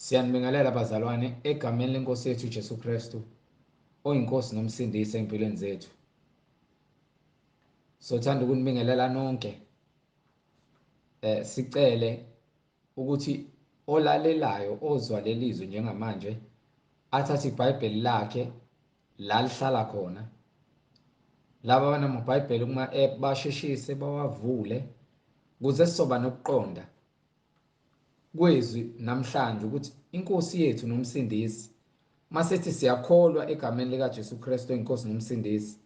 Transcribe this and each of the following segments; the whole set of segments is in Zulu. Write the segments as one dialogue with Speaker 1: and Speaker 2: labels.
Speaker 1: Siyanibingelela bazalwane egameni lenkosi yethu Jesu Kristu oyinkosi nomsindisi empilweni zethu. Sothanda ukunibingelela nonke. Sicele ukuthi olalelayo ozwa lelizwi njengamanje athathe iBhayibheli lakhe la lihlala khona. Laba abanamabhayibheli kuma-app basheshise bawavule ukuze sizoba nokuqonda kwezwi namhlanje ukuthi inkosi yethu nomsindisi masithi siyakholwa egameni likaJesu Kristu inkosi nomsindisi,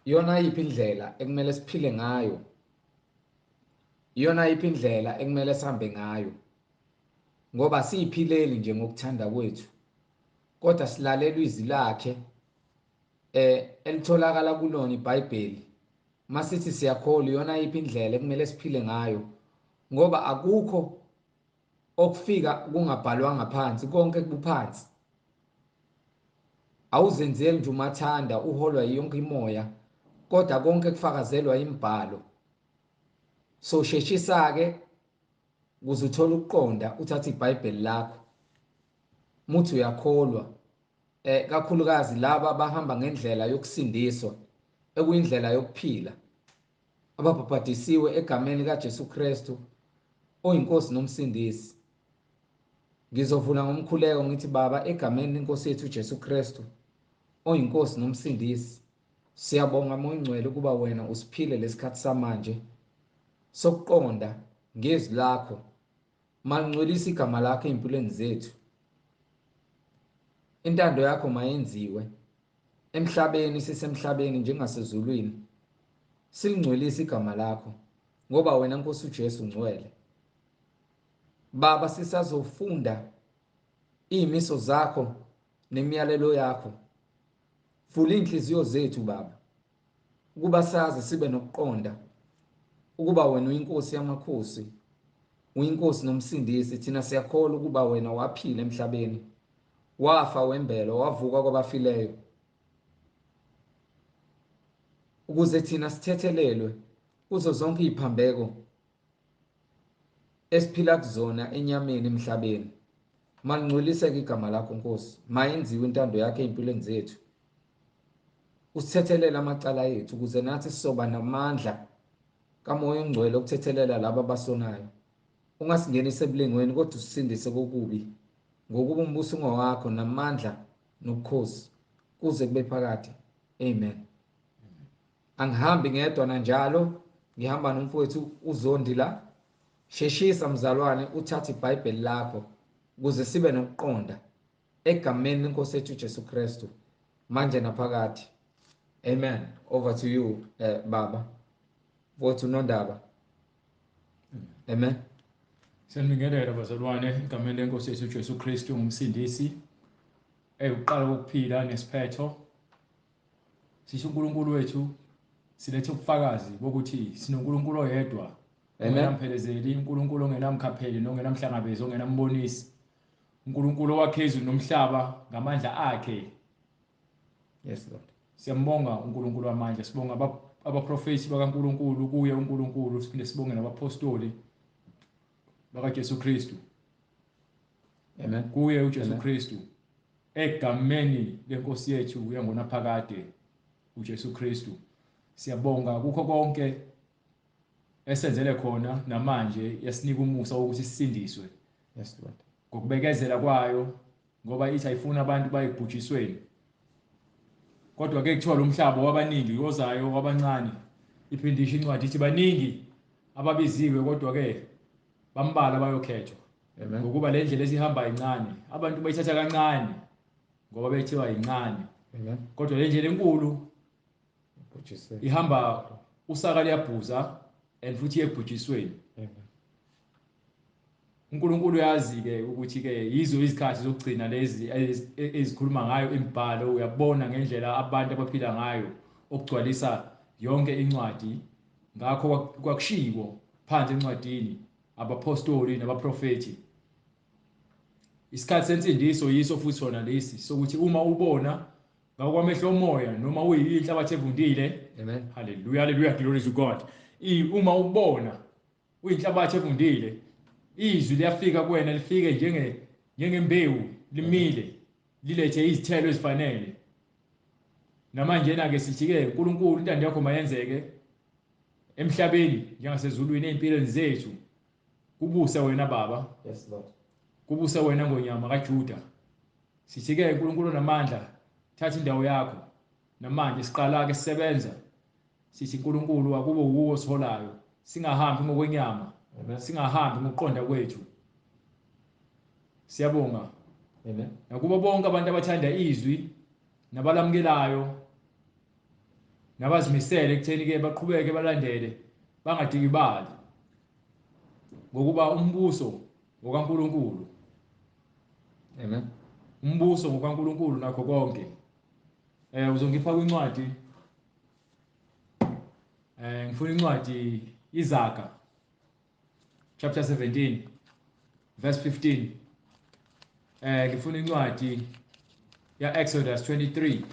Speaker 1: iyona yiphi indlela ekumele siphile ngayo, iyona yiphi indlela ekumele sihambe ngayo, ngoba siyiphileli nje ngokuthanda kwethu, kodwa silalela izwi lakhe elitholakala kulona iBhayibheli. Masithi siyakholwa, iyona yiphi indlela ekumele siphile ngayo, ngoba akukho okufika kungabhalwanga phansi, konke kuphansi. Awuzenzeli nje umathanda, uholwa yonke imoya, kodwa konke kufakazelwa imibhalo. So sheshisa ke ukuze uthole ukuqonda, uthathe iBhayibheli lakho muthi uyakholwa, kakhulukazi laba abahamba ngendlela yokusindiswa ekuyindlela yokuphila, ababhabhadisiwe egameni likaJesu Kristu oyinkosi nomsindisi. Ngizovula ngomkhuleko ngithi, Baba, egameni lenkosi yethu uJesu Kristu oyinkosi nomsindisi, siyabonga Moya Ongcwele ukuba wena usiphile lesikhathi samanje sokuqonda ngezwi lakho. Malingcwelise igama lakho ezimpilweni zethu. Intando yakho mayenziwe emhlabeni, sisemhlabeni njengasezulwini. Silingcwelise igama lakho ngoba wena Nkosi uJesu ungcwele. Baba, sisazofunda izimiso zakho nemiyalelo yakho. Vula inhliziyo zethu Baba, ukuba sazi sibe nokuqonda ukuba wena uyinkosi yamakhosi, uyinkosi nomsindisi. Thina siyakholwa ukuba wena waphila emhlabeni, wafa wembelwa, wavuka kwabafileyo, ukuze thina sithethelelwe kuzo zonke iziphambeko esiphila kuzona enyameni emhlabeni. Malingcweliseke igama lakho Nkosi, mayenziwe intando yakho ezimpilweni zethu. Usithethelele amacala ethu ukuze nathi sizoba namandla kaMoya Ongcwele okuthethelela laba abasonayo. Ungasingenisi ebulingweni kodwa usisindise kokubi, ngokuba umbuso ungowakho namandla nobukhosi kuze kube phakade. Amen. Angihambi ngedwa nanjalo, ngihamba nomfowethu uZondi la. Sheshisa mzalwane, uthathe iBhayibheli lakho ukuze sibe nokuqonda egameni lenkosi yethu uJesu Kristu manje naphakade. Amen. Over to you baba mfowethu Nondaba. Amen.
Speaker 2: Siyanibingelela bazalwane egameni lenkosi yethu uJesu Kristu ngumsindisi, ewuqala kokuphila nesiphetho. Sisho uNkulunkulu wethu, silethe ubufakazi bokuthi sinoNkulunkulu oyedwa, ongenamphelezeli, uNkulunkulu ongenamkhapheli nongenamhlangabezi, ongenambonisi, uNkulunkulu owakhe izulu nomhlaba ngamandla akhe.
Speaker 1: Yes Lord.
Speaker 2: Siyambonga uNkulunkulu wamandla, sibonga abaprofethi bakaNkulunkulu, kuye uNkulunkulu, siphinde sibonge nabapostoli bakaJesu Kristu.
Speaker 1: Amen.
Speaker 2: Kuye uJesu Kristu, egameni lenkosi yethu yangonaphakade uJesu Kristu. Siyabonga kukho konke esenzele khona namanje, yasinika umusa wokuthi sisindiswe.
Speaker 1: Yes Lord.
Speaker 2: Ngokubekezela kwayo, ngoba ithi ayifuna abantu bayibhujisweni. Kodwa ke kuthiwa lo mhlaba wabaningi ozayo wabancane. Iphinde isho incwadi ithi baningi ababiziwe kodwa ke bambalwa bayokhethwa. Ngokuba le ndlela esihamba incane, abantu bayithatha kancane ngoba bethiwa incane. Kodwa le ndlela enkulu ihamba usaka liyabhuza and futhi yebhujisweni. uNkulunkulu uyazi ke ukuthi ke yizo izikhathi zokugcina lezi ezikhuluma ngayo imibhalo. Uyabona ngendlela abantu abaphila ngayo okugcwalisa yonke incwadi. Ngakho kwakushiwo phansi encwadini abapostoli nabaprofeti. Isikhathi sensindiso yiso futhi sona lesi sokuthi uma ubona ngakwamehlo omoya noma uyinhlabathi evundile.
Speaker 1: Amen.
Speaker 2: Hallelujah, hallelujah, glory to God. Uma ubona uyinhlabathi evundile, izwi liyafika kuwena, lifike njenge Njengembewu limile lilethe izithelo ezifanele. Namanje na ke sithi ke uNkulunkulu intando yakho mayenzeke emhlabeni njengasezulwini ezimpilweni zethu. Kubuse wena Baba.
Speaker 1: Yes Lord.
Speaker 2: Kubuse wena ngonyama kaJuda. Sithi ke uNkulunkulu namandla thatha indawo yakho. Namanje siqala ke sisebenza. Sithi uNkulunkulu akube wuwo osiholayo. Singahambi ngokwenyama. Singahambi ngokuqonda kwethu. Siyabonga.
Speaker 1: Amen.
Speaker 2: Nakubo bonke abantu abathanda izwi nabalamukelayo nabazimisele ekutheni ke baqhubeke balandele bangadikibali, ngokuba umbuso ngokaNkulunkulu.
Speaker 1: Amen.
Speaker 2: Umbuso ngokaNkulunkulu nakho konke. Uzongipha kwincwadi. Ngifuna incwadi iZaga chapter 17 verse 15. Ngifuna incwadi ya Exodus 23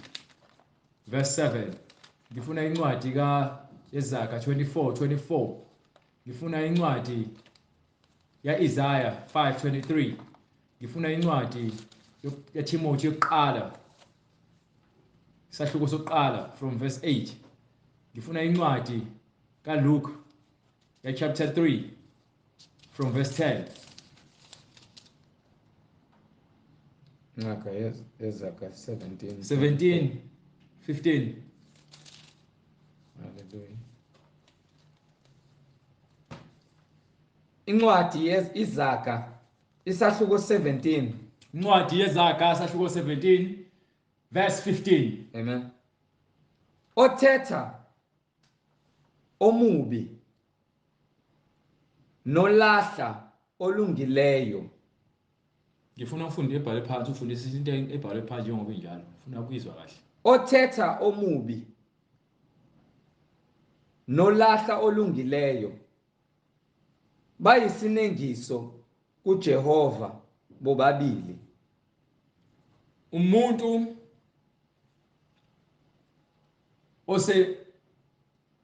Speaker 2: verse 7. Ngifuna incwadi ka Ezaga 24:24. Ngifuna incwadi ya Isaiah 5:23. Ngifuna incwadi ya Timothy yokuqala, isahluko sokuqala from verse 8. Ngifuna incwadi ka Luke ya chapter 3 from verse 10.
Speaker 1: Ngaka Ezaga 17
Speaker 2: 17 15.
Speaker 1: Hallelujah. Incwadi yeZaga isahluko 17.
Speaker 2: Incwadi yeZaga isahluko 17 verse 15.
Speaker 1: Amen. Othetha omubi nolahla olungileyo.
Speaker 2: Ngifuna ufunde ebhale phansi, ufundise into ebhalwe phansi njengoba injalo. Ngifuna ukuyizwa kahle.
Speaker 1: Othetha omubi nolahla olungileyo bayisinengiso kuJehova bobabili.
Speaker 2: Umuntu ose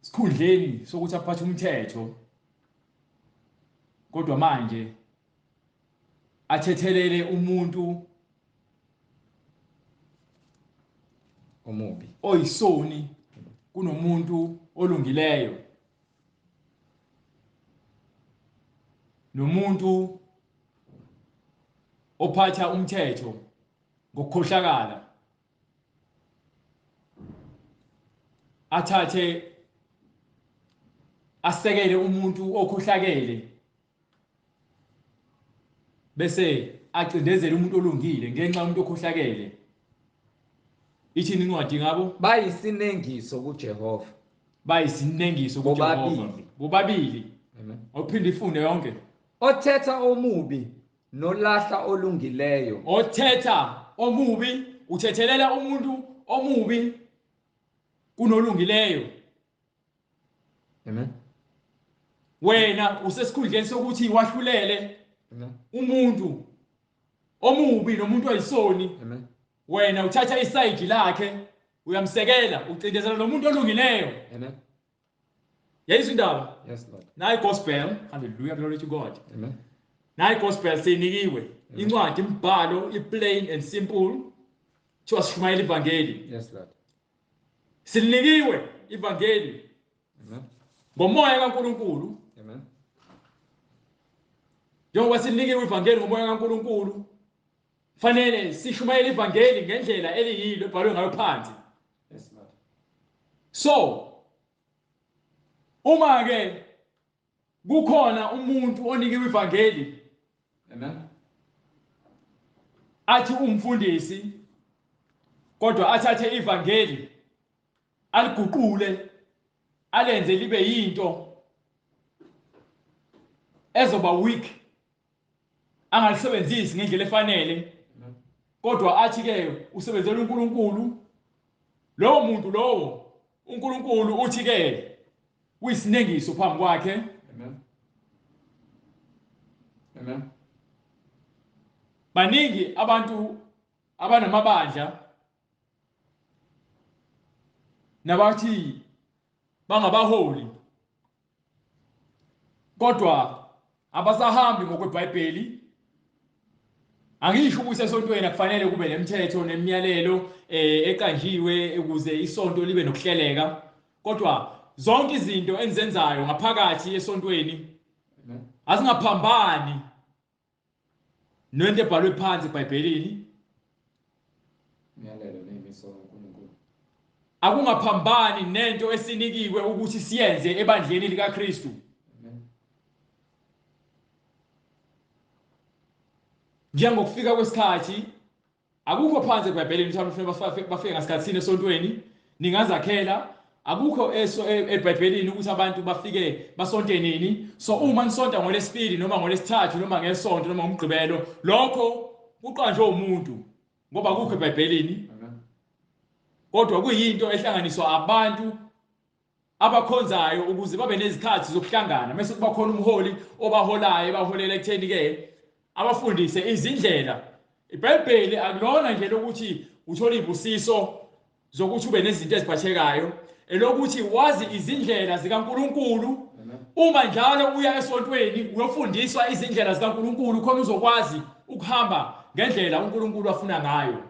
Speaker 2: sikhundleni sokuthi aphathe umthetho, kodwa manje athethelele umuntu
Speaker 1: omubi
Speaker 2: oyisoni kunomuntu olungileyo, nomuntu ophatha umthetho ngokukhohlakala athathe asekele umuntu okhohlakele bese acindezele umuntu olungile ngenxa yomuntu okhohlakele. Ithini incwadi ngabo?
Speaker 1: Bayisinengiso kuJehova.
Speaker 2: Bayisinengiso kuJehova bobabili.
Speaker 1: Amen.
Speaker 2: Awuphinde ifunde yonke.
Speaker 1: Othetha omubi nolahla olungileyo.
Speaker 2: Othetha omubi uthethelela umuntu omubi kunolungileyo.
Speaker 1: Amen.
Speaker 2: Wena usesikhundleni sokuthi wahlulele
Speaker 1: Amen.
Speaker 2: umuntu omubi nomuntu oyisoni.
Speaker 1: Amen.
Speaker 2: Wena uthatha isayidi lakhe uyamsekela, ucindezela nomuntu olungileyo.
Speaker 1: Amen.
Speaker 2: Yayizwa indaba?
Speaker 1: Yes Lord.
Speaker 2: Nayi gospel, hallelujah, glory to God.
Speaker 1: Amen.
Speaker 2: Nayi gospel seyinikiwe. Incwadi imbhalo i plain and simple. Kuthiwa sishumayela ivangeli.
Speaker 1: Yes Lord.
Speaker 2: Silinikiwe ivangeli.
Speaker 1: Amen.
Speaker 2: Ngomoya kaNkuluNkulu.
Speaker 1: Amen.
Speaker 2: Njengoba silinikiwe ivangeli ngomoya kaNkuluNkulu, fanele sishumayele ivangeli ngendlela eliyilo ebhalwe ngayo phansi.
Speaker 1: Yes Lord.
Speaker 2: So uma ke kukhona umuntu onikiwe ivangeli,
Speaker 1: Amen,
Speaker 2: athi umfundisi kodwa athathe ivangeli aliguqule alenze libe yinto ezoba weak, angalisebenzisi ngendlela efanele, kodwa athi ke usebenzela uNkulunkulu, lowo muntu lowo uNkulunkulu uthi ke uyisinengiso phambi kwakhe.
Speaker 1: Amen. Amen.
Speaker 2: Baningi abantu abanamabandla nabathi bangabaholi, kodwa abasahambi ngokweBhayibheli, Angisho ukuthi esontweni akufanele kube nemithetho nemiyalelo eqanjiwe ukuze isonto libe nokuhleleka, kodwa zonke izinto enizenzayo ngaphakathi esontweni azingaphambani nento ebhalwe phansi eBhayibhelini.
Speaker 1: Imiyalelo nemiso kaNkulunkulu.
Speaker 2: Akungaphambani nento esinikiwe ukuthi siyenze ebandleni likaKristu. Njengokufika kwesikhathi, akukho phansi eBhayibhelini ukuthi abantu kufanele bafike ngasikhathini esontweni, ningazakhela. Akukho eBhayibhelini ukuthi abantu bafike basonte nini. So uma nisonta ngoLwesibili noma ngoLwesithathu noma ngeSonto noma ngoMgqibelo, lokho kuqanjwe umuntu ngoba akukho eBhayibhelini. Kodwa kuyinto ehlanganiswa abantu abakhonzayo ukuze babe nezikhathi zokuhlangana, mase kuba khona umholi obaholayo, ebaholela ekutheni ke abafundise izindlela. IBhayibheli akulona nje lokuthi uthole izibusiso zokuthi ube nezinto eziphathekayo, elokuthi wazi izindlela zikaNkulunkulu. Uma njalo uya esontweni uyofundiswa izindlela zikaNkulunkulu, khona uzokwazi ukuhamba ngendlela uNkulunkulu afuna ngayo.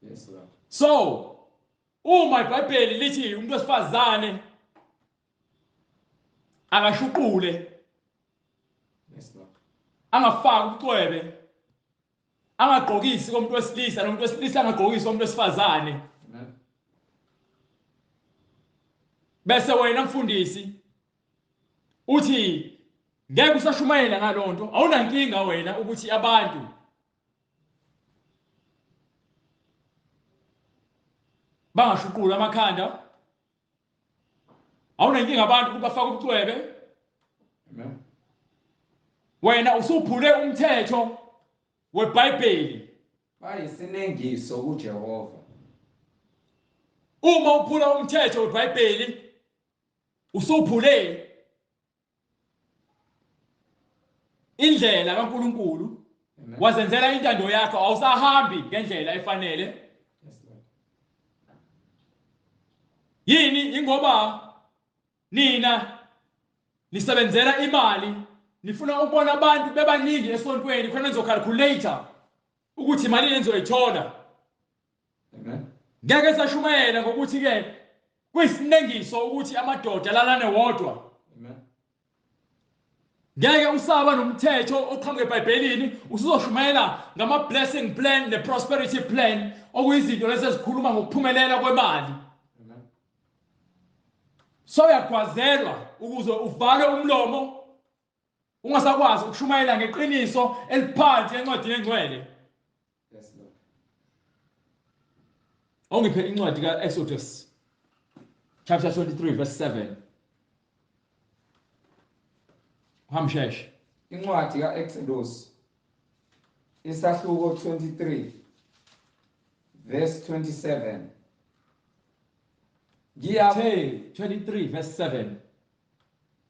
Speaker 1: Yes, Lord.
Speaker 2: So uma iBhayibheli lithi umuntu wesifazane akashuqule,
Speaker 1: Yes, Lord.
Speaker 2: angafaki ubucwebe, angagqokisi komuntu wesilisa, nomuntu wesilisa angagqokisi komuntu wesifazane,
Speaker 1: Amen.
Speaker 2: bese wena mfundisi uthi ngeke usashumayela ngalonto, awunankinga wena ukuthi abantu bangashuqula amakhanda, awunankinga abantu ukuthi bafake ubucwebe.
Speaker 1: Amen.
Speaker 2: Wena usuphule umthetho weBhayibheli.
Speaker 1: Bayisinengiso kuJehova.
Speaker 2: Uma uphula umthetho weBhayibheli usuphule indlela kaNkulunkulu, wazenzela intando yakho, awusahambi ngendlela efanele.
Speaker 1: Yes, Lord.
Speaker 2: Yini? Ingoba nina nisebenzela imali, nifuna ukubona abantu bebaningi esontweni, khona nizo-calculate ukuthi imali enizoyithola.
Speaker 1: Amen.
Speaker 2: Ngeke sashumayela ngokuthi ke kuyisinengiso ukuthi amadoda alalane wodwa.
Speaker 1: Amen.
Speaker 2: Ngeke usaba nomthetho oqhamuka eBhayibhelini, usuzoshumayela ngama-blessing plan ne-prosperity plan, okuyizinto lezi ezikhuluma ngokuphumelela kwemali.
Speaker 1: Amen.
Speaker 2: So uyagwazelwa ukuze uvale umlomo, ungasakwazi ukushumayela ngeqiniso eliphansi encwadini engcwele.
Speaker 1: Yes, Lord.
Speaker 2: Ongiphe incwadi ka-Exodus chapter 23 verse 7. Uhamsheshe.
Speaker 1: Incwadi kaExodus isahluko 23 verse 27.
Speaker 2: Ngiyathe 23 verse 7.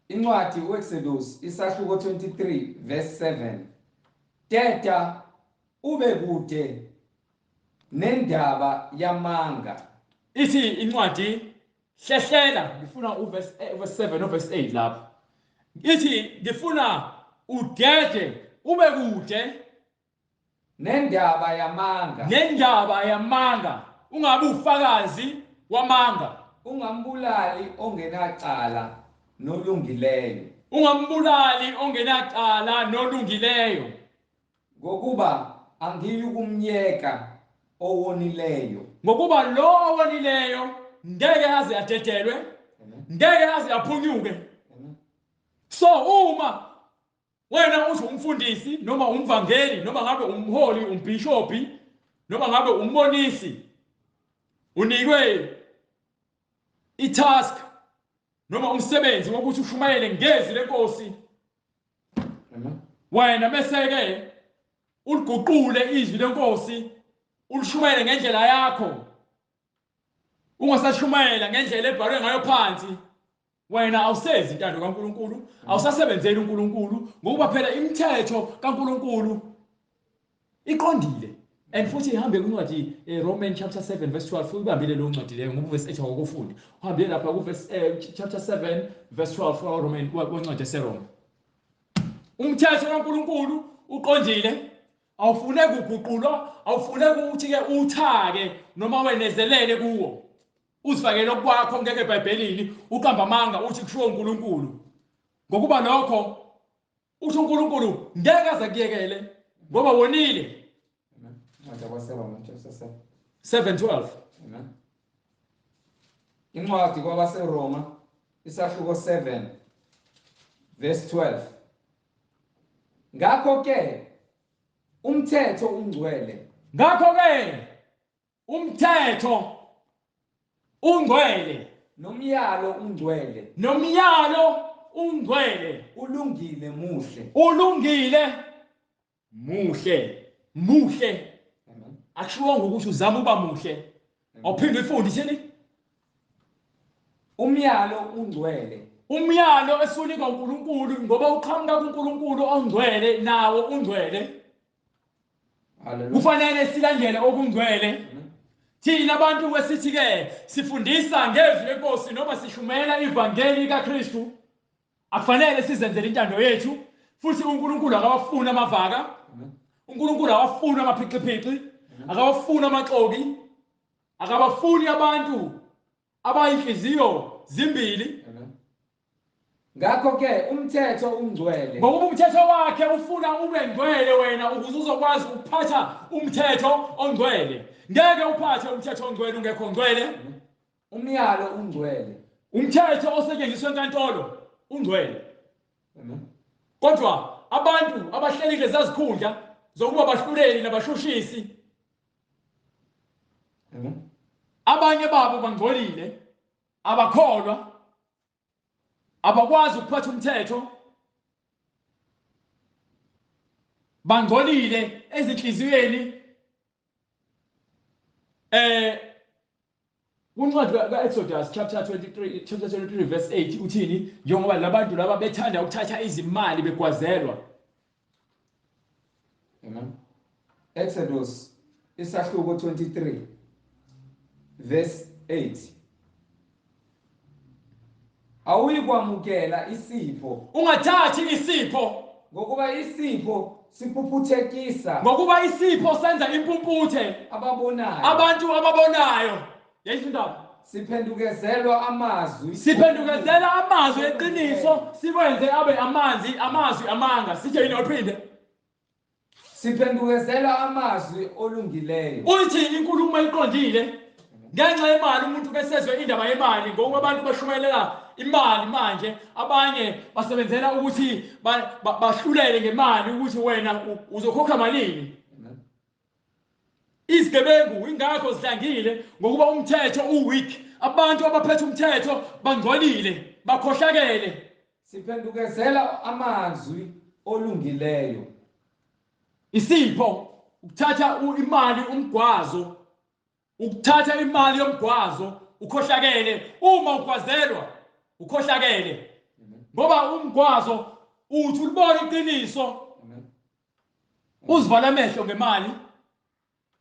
Speaker 1: Incwadi uExodus isahluko 23 verse 7. Deda ube kude nendaba yamanga.
Speaker 2: Ithi incwadi hlehlela, ngifuna uverse verse 7 no verse 8 lapho. Ithi ngifuna udede ube kude
Speaker 1: nendaba yamanga.
Speaker 2: Nendaba yamanga, ungabe ufakazi wamanga.
Speaker 1: Ungambulali ongenacala nolungileyo.
Speaker 2: Ungambulali ongenacala nolungileyo.
Speaker 1: Ngokuba angiyukumyeka owonileyo.
Speaker 2: Ngokuba lo owonileyo ngeke aze adedelwe, ngeke aze aphunyuke. So uma wena uthi umfundisi noma umvangeli noma ngabe umholi, umbhishobhi noma ngabe umbonisi, unikwe itask noma umsebenzi wokuthi ushumayele ngezwi lenkosi, wena bese ke uliguqule izwi lenkosi ulishumayele ngendlela yakho, ungasashumayela ngendlela ebhalwe ngayo phansi, wena awusezi intando kaNkulunkulu, awusasebenzeli uNkulunkulu, ngokuba phela imithetho kaNkulunkulu iqondile. And futhi ihambe kwincwadi Roman chapter 7 verse 12, uyibambile leyo ncwadi leyo ngoba verse 8 awukufunda. Uhambe lapha ku verse chapter 7 verse 12 wa Roman, wencwadi yaseRoma. Umthetho kaNkulunkulu uqondile, Awufuneki uguqulwa, awufuneki ukuthi ke uthake noma wenezelele kuwo. Uzifakele okwakho ngeke eBhayibhelini, uqamba amanga uthi kushiwo uNkulunkulu. Ngokuba lokho uthi uNkulunkulu ngeke aze kuyekele ngoba wonile.
Speaker 1: Incwadi yabaseRoma chapter 7.
Speaker 2: 7:12.
Speaker 1: Amen. Incwadi kwabaseRoma isahluko 7 verse 12. Ngakho ke umthetho ungcwele.
Speaker 2: Ngakho ke umthetho ungcwele,
Speaker 1: nomyalo ungcwele,
Speaker 2: nomyalo ungcwele,
Speaker 1: ulungile muhle,
Speaker 2: ulungile muhle, muhle. Akushiwongo ukuthi uzama uba muhle. Awuphinde uyifunde ithini?
Speaker 1: Umyalo ungcwele.
Speaker 2: Umyalo esunika uNkulunkulu ngoba uqhamuka kuNkulunkulu ongcwele, nawo ungcwele. Kufanele silandele okungcwele. Thina abantu kwesithi ke sifundisa ngezwi lenkosi noma sishumela ivangeli kaKristu, akufanele sizenzele intando yethu. Futhi uNkulunkulu akawafuni amavaka, uNkulunkulu akawafuni amaphixiphixi, akawafuni amaxoki, akabafuni abantu abayinhliziyo zimbili.
Speaker 1: Ngakho ke umthetho ungcwele.
Speaker 2: Ngokuba umthetho wakhe ufuna ube ngcwele wena ukuze uzokwazi ukuphatha umthetho ongcwele. Ngeke uphathe umthetho ongcwele ungekho ngcwele.
Speaker 1: Umyalo ungcwele.
Speaker 2: Umthetho osetshenziswa enkantolo ungcwele. Kodwa abantu abahleli lezazikhundla zokuba bahluleli nabashushisi, abanye babo bangcolile, abakholwa, abakwazi ukuphatha umthetho, bangcolile ezinhliziyweni. Kuncwadi kaExodus chapter 23, chapter 23 verse 8 uthini? Njengoba labantu laba bethanda ukuthatha izimali begwazelwa.
Speaker 1: Amen. Exodus isahluko 23 verse 8. Awuyikwamukela isipho.
Speaker 2: Ungathathi isipho.
Speaker 1: Ngokuba isipho siphuphuthekisa.
Speaker 2: Ngokuba isipho senza impumputhe.
Speaker 1: Ababonayo.
Speaker 2: Abantu ababonayo. Yayisho indaba.
Speaker 1: Siphendukezelwa amazwi.
Speaker 2: Siphendukezela amazwi eqiniso, sikwenze abe amanzi, amazwi amanga. Sithe yini ophinde?
Speaker 1: Siphendukezela amazwi olungileyo.
Speaker 2: Uthi inkulumo iqondile. Ngenxa yemali umuntu besezwe indaba yemali, ngokuba abantu bashumayela imali manje, abanye basebenzela ukuthi bahlulele ngemali ukuthi wena uzokhokha malini. Izigebengu ingakho zihlangile ngokuba umthetho uweak. Abantu abaphethe umthetho bangcolile, bakhohlakele.
Speaker 1: Siphendukezela amazwi olungileyo.
Speaker 2: Isipho ukuthatha imali umgwazo, ukuthatha imali yomgwazo ukhohlakele. Uma ugwazelwa ukhohlakele, ngoba umgwazo uthi ulibona iqiniso, uzivala amehlo ngemali.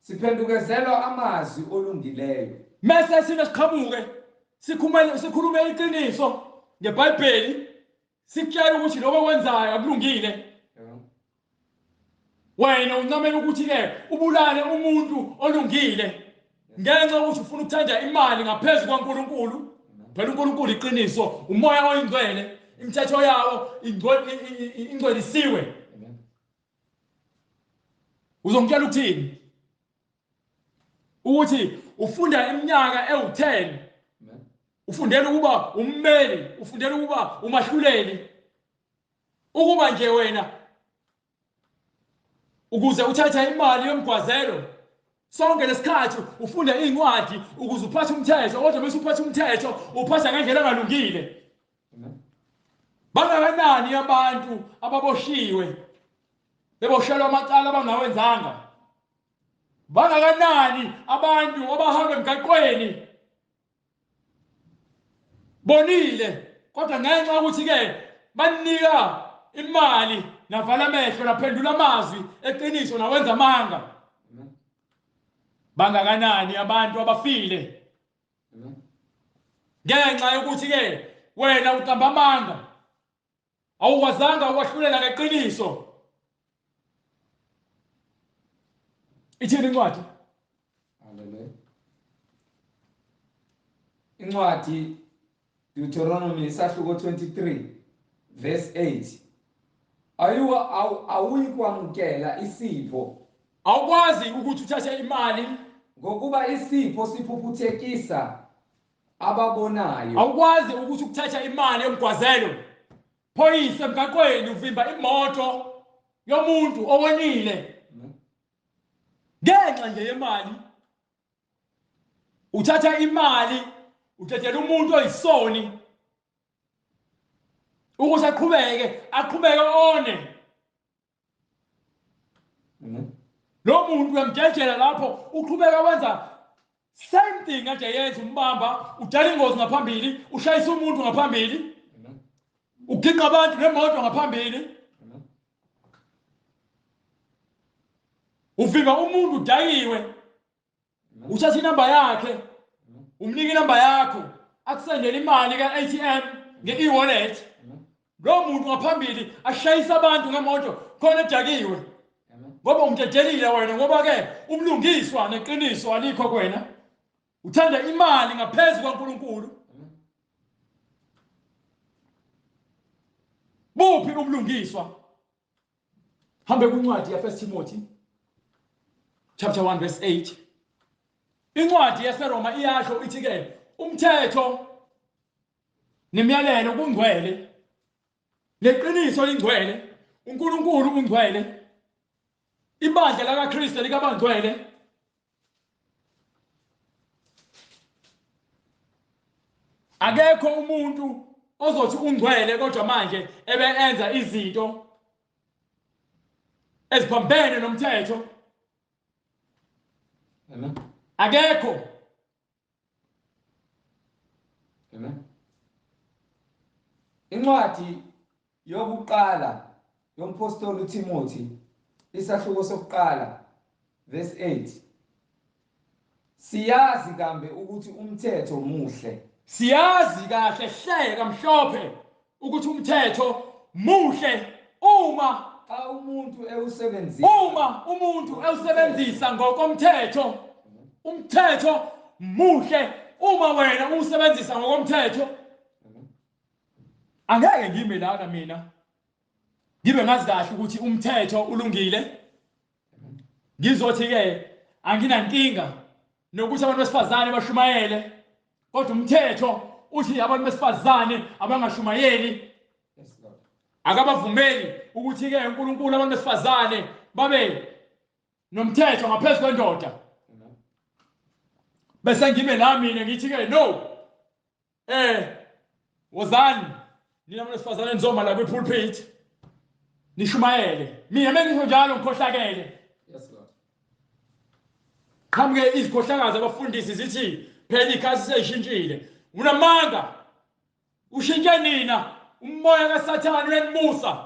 Speaker 1: Siphendukezelwa amazwi olungileyo.
Speaker 2: Mase sine siqhamuke sikhulume iqiniso ngeBhayibheli, sikutshela ukuthi lokho okwenzayo akulungile. Wena uncamela ukuthi ke ubulale umuntu olungile ngenxa yokuthi ufuna ukuthanda imali ngaphezu kwaNkulunkulu. Phela uNkulunkulu iqiniso, umoya oyingcwele, imithetho yawo ingcwelisiwe. Uzongitshela ukuthini? Ukuthi ufunda iminyaka ewu-10, ufundela ukuba ummeli, ufundela ukuba umahluleli, ukuba nje wena ukuze uthathe imali yomgwazelo. Sonke lesikhathi ufunda incwadi ukuze uphathe umthetho, kodwa bese uphatha umthetho uphatha ngendlela engalungile. Bangakanani abantu ababoshiwe beboshelwa amacala abangawenzanga? Bangakanani abantu abahamba emgaqweni bonile, kodwa ngenxa ukuthi ke banika imali navala amehlo naphendula amazwi eqiniso nawenza amanga? Bangakanani abantu abafile ngenxa yokuthi ke wena uqamba amanga, awukwazanga ukwahlulela ngeqiniso? Ithini incwadi?
Speaker 1: Haleluya. Incwadi Deuteronomy isahluko 23 verse 8. Ayuwa awuyikwamukela isipho.
Speaker 2: Awukwazi ukuthi uthathe imali
Speaker 1: ngokuba isipho siphuphuthekisa ababonayo.
Speaker 2: Awukwazi ukuthi ukuthatha imali yomgwazelo phoyisa emgaqweni uvimba imoto yomuntu owonile ngenxa nje yemali. Uthatha imali uthathela umuntu oyisoni ukuthi aqhubeke one. Lo muntu uyamjejela lapho uqhubeka wenza same thing kade yenza, umbamba udala ingozi ngaphambili, ushayisa umuntu ngaphambili, uginqa abantu nemoto ngaphambili, uvimba umuntu udakiwe, uthatha inamba yakhe umnika inamba yakho akusendele imali ka-ATM nge-e-wallet. Lo muntu ngaphambili ashayisa abantu ngemoto khona edakiwe ngoba umdedelile wena, ngoba-ke ubulungiswa neqiniso alikho kuwena, uthanda imali ngaphezu kwaNkulunkulu. Buphi ubulungiswa? Hambe kwincwadi ya-1 Timothy chapter 1 verse 8. Incwadi yaseRoma iyasho ithi-ke umthetho nemiyalelo kungcwele, neqiniso lingcwele, uNkulunkulu ungcwele, ibandla lakaKristu likabangcwele. Akekho umuntu ozothi ungcwele kodwa manje ebe enza izinto eziphambene nomthetho.
Speaker 1: Amen.
Speaker 2: Akekho.
Speaker 1: Amen. Incwadi yokuqala yompostoli uTimothy isahluko sokuqala verse 8. Siyazi kambe ukuthi umthetho muhle.
Speaker 2: Siyazi kahle hle kamhlophe ukuthi umthetho muhle uma
Speaker 1: xa umuntu ewusebenzisa,
Speaker 2: uma umuntu ewusebenzisa ngokomthetho. Umthetho muhle uma wena uwusebenzisa ngokomthetho. Angeke ngime lana mina ngibe ngazi kahle ukuthi umthetho ulungile, ngizothi-ke anginankinga nokuthi abantu besifazane bashumayele, kodwa umthetho uthi abantu besifazane abangashumayeli. Akabavumeli ukuthi-ke uNkulunkulu abantu besifazane babe nomthetho ngaphezu kwendoda. Bese ngime la mina ngithi-ke no, wozani nina abantu besifazane nizoma la kwi-pulpit nishumayele. Mina mengisho njalo ngikhohlakele.
Speaker 1: Yes Lord.
Speaker 2: Qhamuke izikhohlakazi abafundisi zithi phela ikhathi seyishintshile. Unamanga. Ushintshe nina, umoya kaSathane uyanibusa.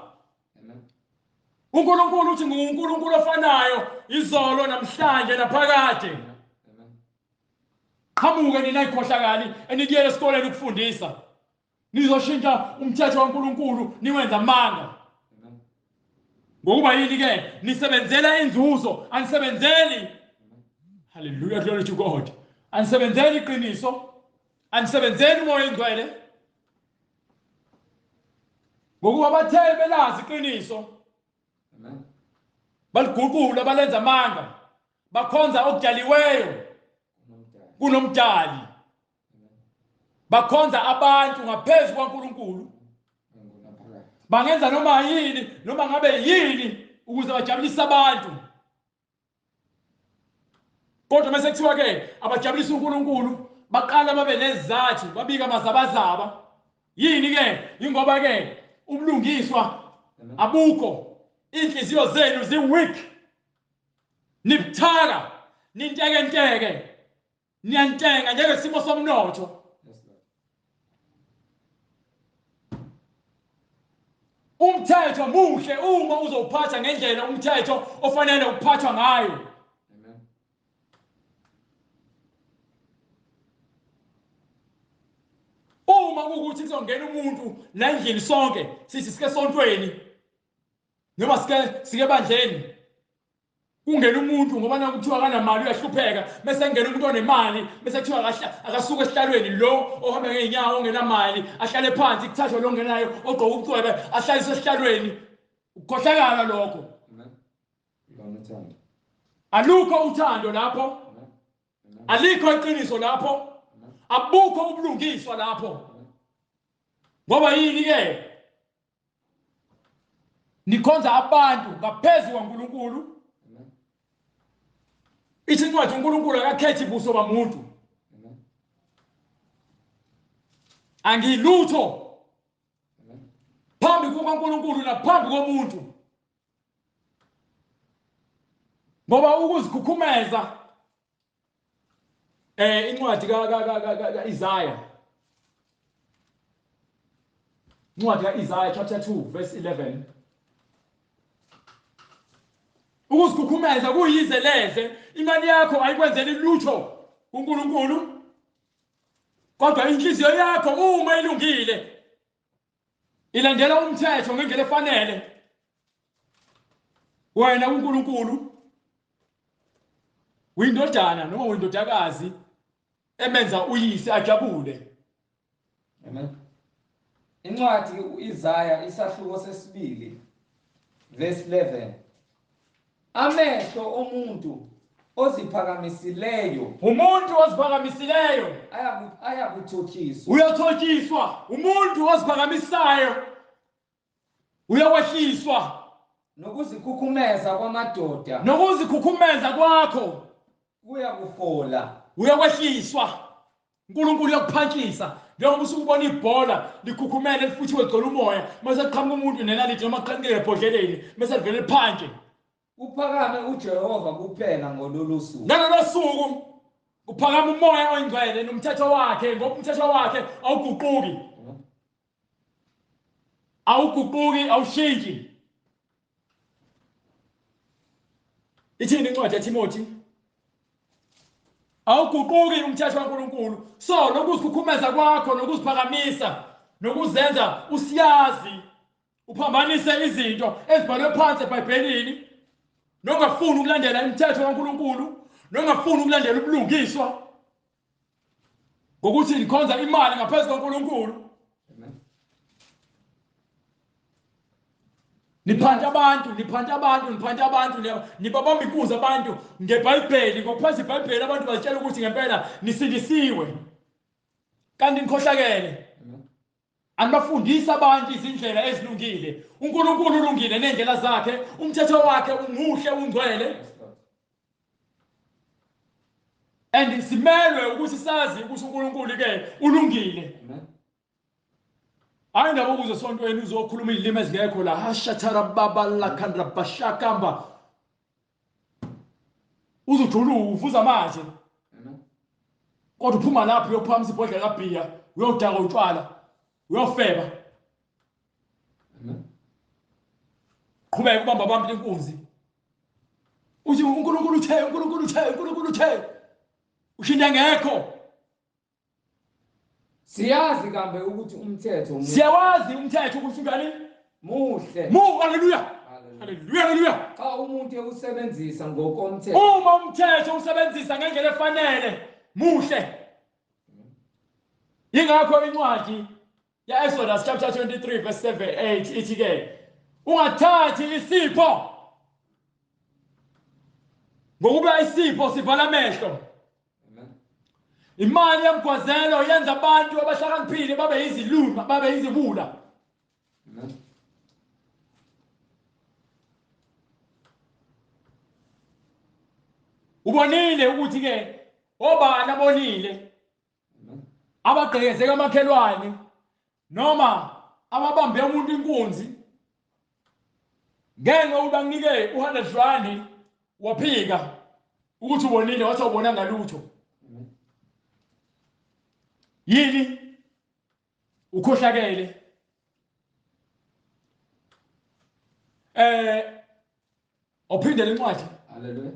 Speaker 2: uNkulunkulu uthi nguNkulunkulu ofanayo izolo namhlanje naphakade. Qhamuke nina ikhohlakali enikuyele esikoleni ukufundisa. Nizoshintsha umthetho kaNkulunkulu niwenza amanga. Ngokuba yini ke nisebenzela inzuzo, anisebenzeli. Hallelujah, glory to God. Anisebenzeli iqiniso, anisebenzeli umoya oyingcwele. Ngokuba bathe belazi iqiniso, baliguqula balenza amanga, bakhonza okudaliweyo kunomdali, bakhonza abantu ngaphezu kwaNkulunkulu. Bangenza noma yini noma ngabe yini ukuze bajabulise abantu, kodwa mase kuthiwa ke abajabulisa uNkulunkulu baqala babe nezizathu, babika amazabazaba. Yini ke? Ingoba ke ubulungiswa abukho, inhliziyo zenu zi-weak, nibuthaka, nintekenteke, niyantenga njengesimo somnotho. Umthetho muhle uma uzowuphatha ngendlela umthetho ofanele ukuphathwa ngayo. Uma kuwukuthi kuzongena umuntu la endlini sonke sithi sike sontweni noma sike ebandleni, Kungena umuntu ngoba nakuthiwa akanamali uyahlupheka, bese kungena umuntu onemali, bese kuthiwa akasuke esihlalweni lo ohamba ngeenyawo ongenamali, ahlale phansi, kuthathwe lo ongenayo ogqoka ubucwebe ahlaliswe esihlalweni. Ukukhohlakala lokho. Alukho uthando lapho. Alikho iqiniso lapho. Abukho ubulungiswa lapho. Ngoba yini ke? Nikhonza abantu ngaphezu kwaNkulunkulu. Ithi incwadi uNkulunkulu akakhethi buso bamuntu. Angilutho phambi kukaNkulunkulu naphambi komuntu. Ngoba ukuzikhukhumeza incwadi ka Isaiah, incwadi ka Isaiah chapter 2 verse 11, ukuzikhukhumeza kuyize leze, imali yakho ayikwenzeli lutho kuNkulunkulu, kodwa inhliziyo yakho uma ilungile ilandela umthetho ngendlela efanele, wena uNkulunkulu uyindodana noma uyindodakazi emenza uyise ajabule.
Speaker 1: Amen. Incwadi uIsaya isahluko sesibili verse 11. Amehlo omuntu oziphakamisileyo,
Speaker 2: umuntu oziphakamisileyo
Speaker 1: ayakuthotshiswa,
Speaker 2: uyathotshiswa. Umuntu oziphakamisayo uyakwehliswa.
Speaker 1: Nokuzikhukhumeza kwamadoda,
Speaker 2: nokuzikhukhumeza kwakho
Speaker 1: kuyakufola,
Speaker 2: uyakwehliswa. uNkulunkulu uyakuphantshisa. Njengoba usukubona ibhola likhukhumele lifuthiwe ligcwele umoya, mase kuqhamuka umuntu nenaliti noma kuqhamuke ebhodleleni, mase livele liphantshe.
Speaker 1: Kuphakame uJehova kuphela ngololu suku.
Speaker 2: Ngalolo suku kuphakama umoya oyingcwele nomthetho wakhe, ngoba umthetho wakhe awuguquki. Awuguquki, awushintshi. Ithini incwadi yaTimothy? Awuguquki umthetho kaNkulunkulu. So nokuzikhukhumeza kwakho nokuziphakamisa nokuzenza usiyazi, uphambanise izinto ezibhalwe phansi eBhayibhelini, nongafuni ukulandela imithetho kaNkulunkulu, nongafuni ukulandela ubulungiswa, ngokuthi nikhonza imali ngaphezu kaNkulunkulu. Niphanta abantu, niphanta abantu, niphanta abantu, nibabamba inkunzi abantu ngeBhayibheli, ngokuphansi iBhayibheli abantu bazitshela ukuthi ngempela nisindisiwe, kanti nikhohlakele. Anibafundisa abantu izindlela ezilungile. uNkulunkulu ulungile nendlela zakhe, umthetho wakhe umuhle, ungcwele. And simelwe ukuthi sazi ukuthi uNkulunkulu ke ulungile. Hayi ndaba ukuze sontweni uzokhuluma izilimi ezingekho la, hashathara baba lakhandra bashakamba, uzojuluka uvuza manje, kodwa uphuma lapho uyophamisa ibhodlela kabhiya, uyodaka utshwala, uyofeba, qhubeka ubamba abantu inkunzi, uthi uNkulunkulu uthe, uNkulunkulu uthe, uNkulunkulu uthe, ushinda ngekho.
Speaker 1: Siyazi kambe ukuthi umthetho muhle.
Speaker 2: Siyawazi umthetho ukuthi unjani?
Speaker 1: Muhle.
Speaker 2: Mu, haleluya. Haleluya, haleluya.
Speaker 1: Xa umuntu ewusebenzisa ngokomthetho.
Speaker 2: Uma umthetho usebenzisa ngendlela efanele, muhle. Yingakho incwadi ya Exodus chapter 23 verse 7 8 ithi ke, ungathathi isipho, ngokuba isipho sivala amehlo. Imali yemgwazelo yenza abantu abahlakaniphile babe iziluma, babe iziwula. Ubonile ukuthi ke obani abonile abagqekezeka amakhelwane noma ababambe umuntu inkunzi ngenxa yokuba nginike u100 rand, waphika ukuthi ubonile, wathi awubona ngalutho. Yini? Ukhohlakele. Awuphinde lencwadi.
Speaker 1: Haleluya.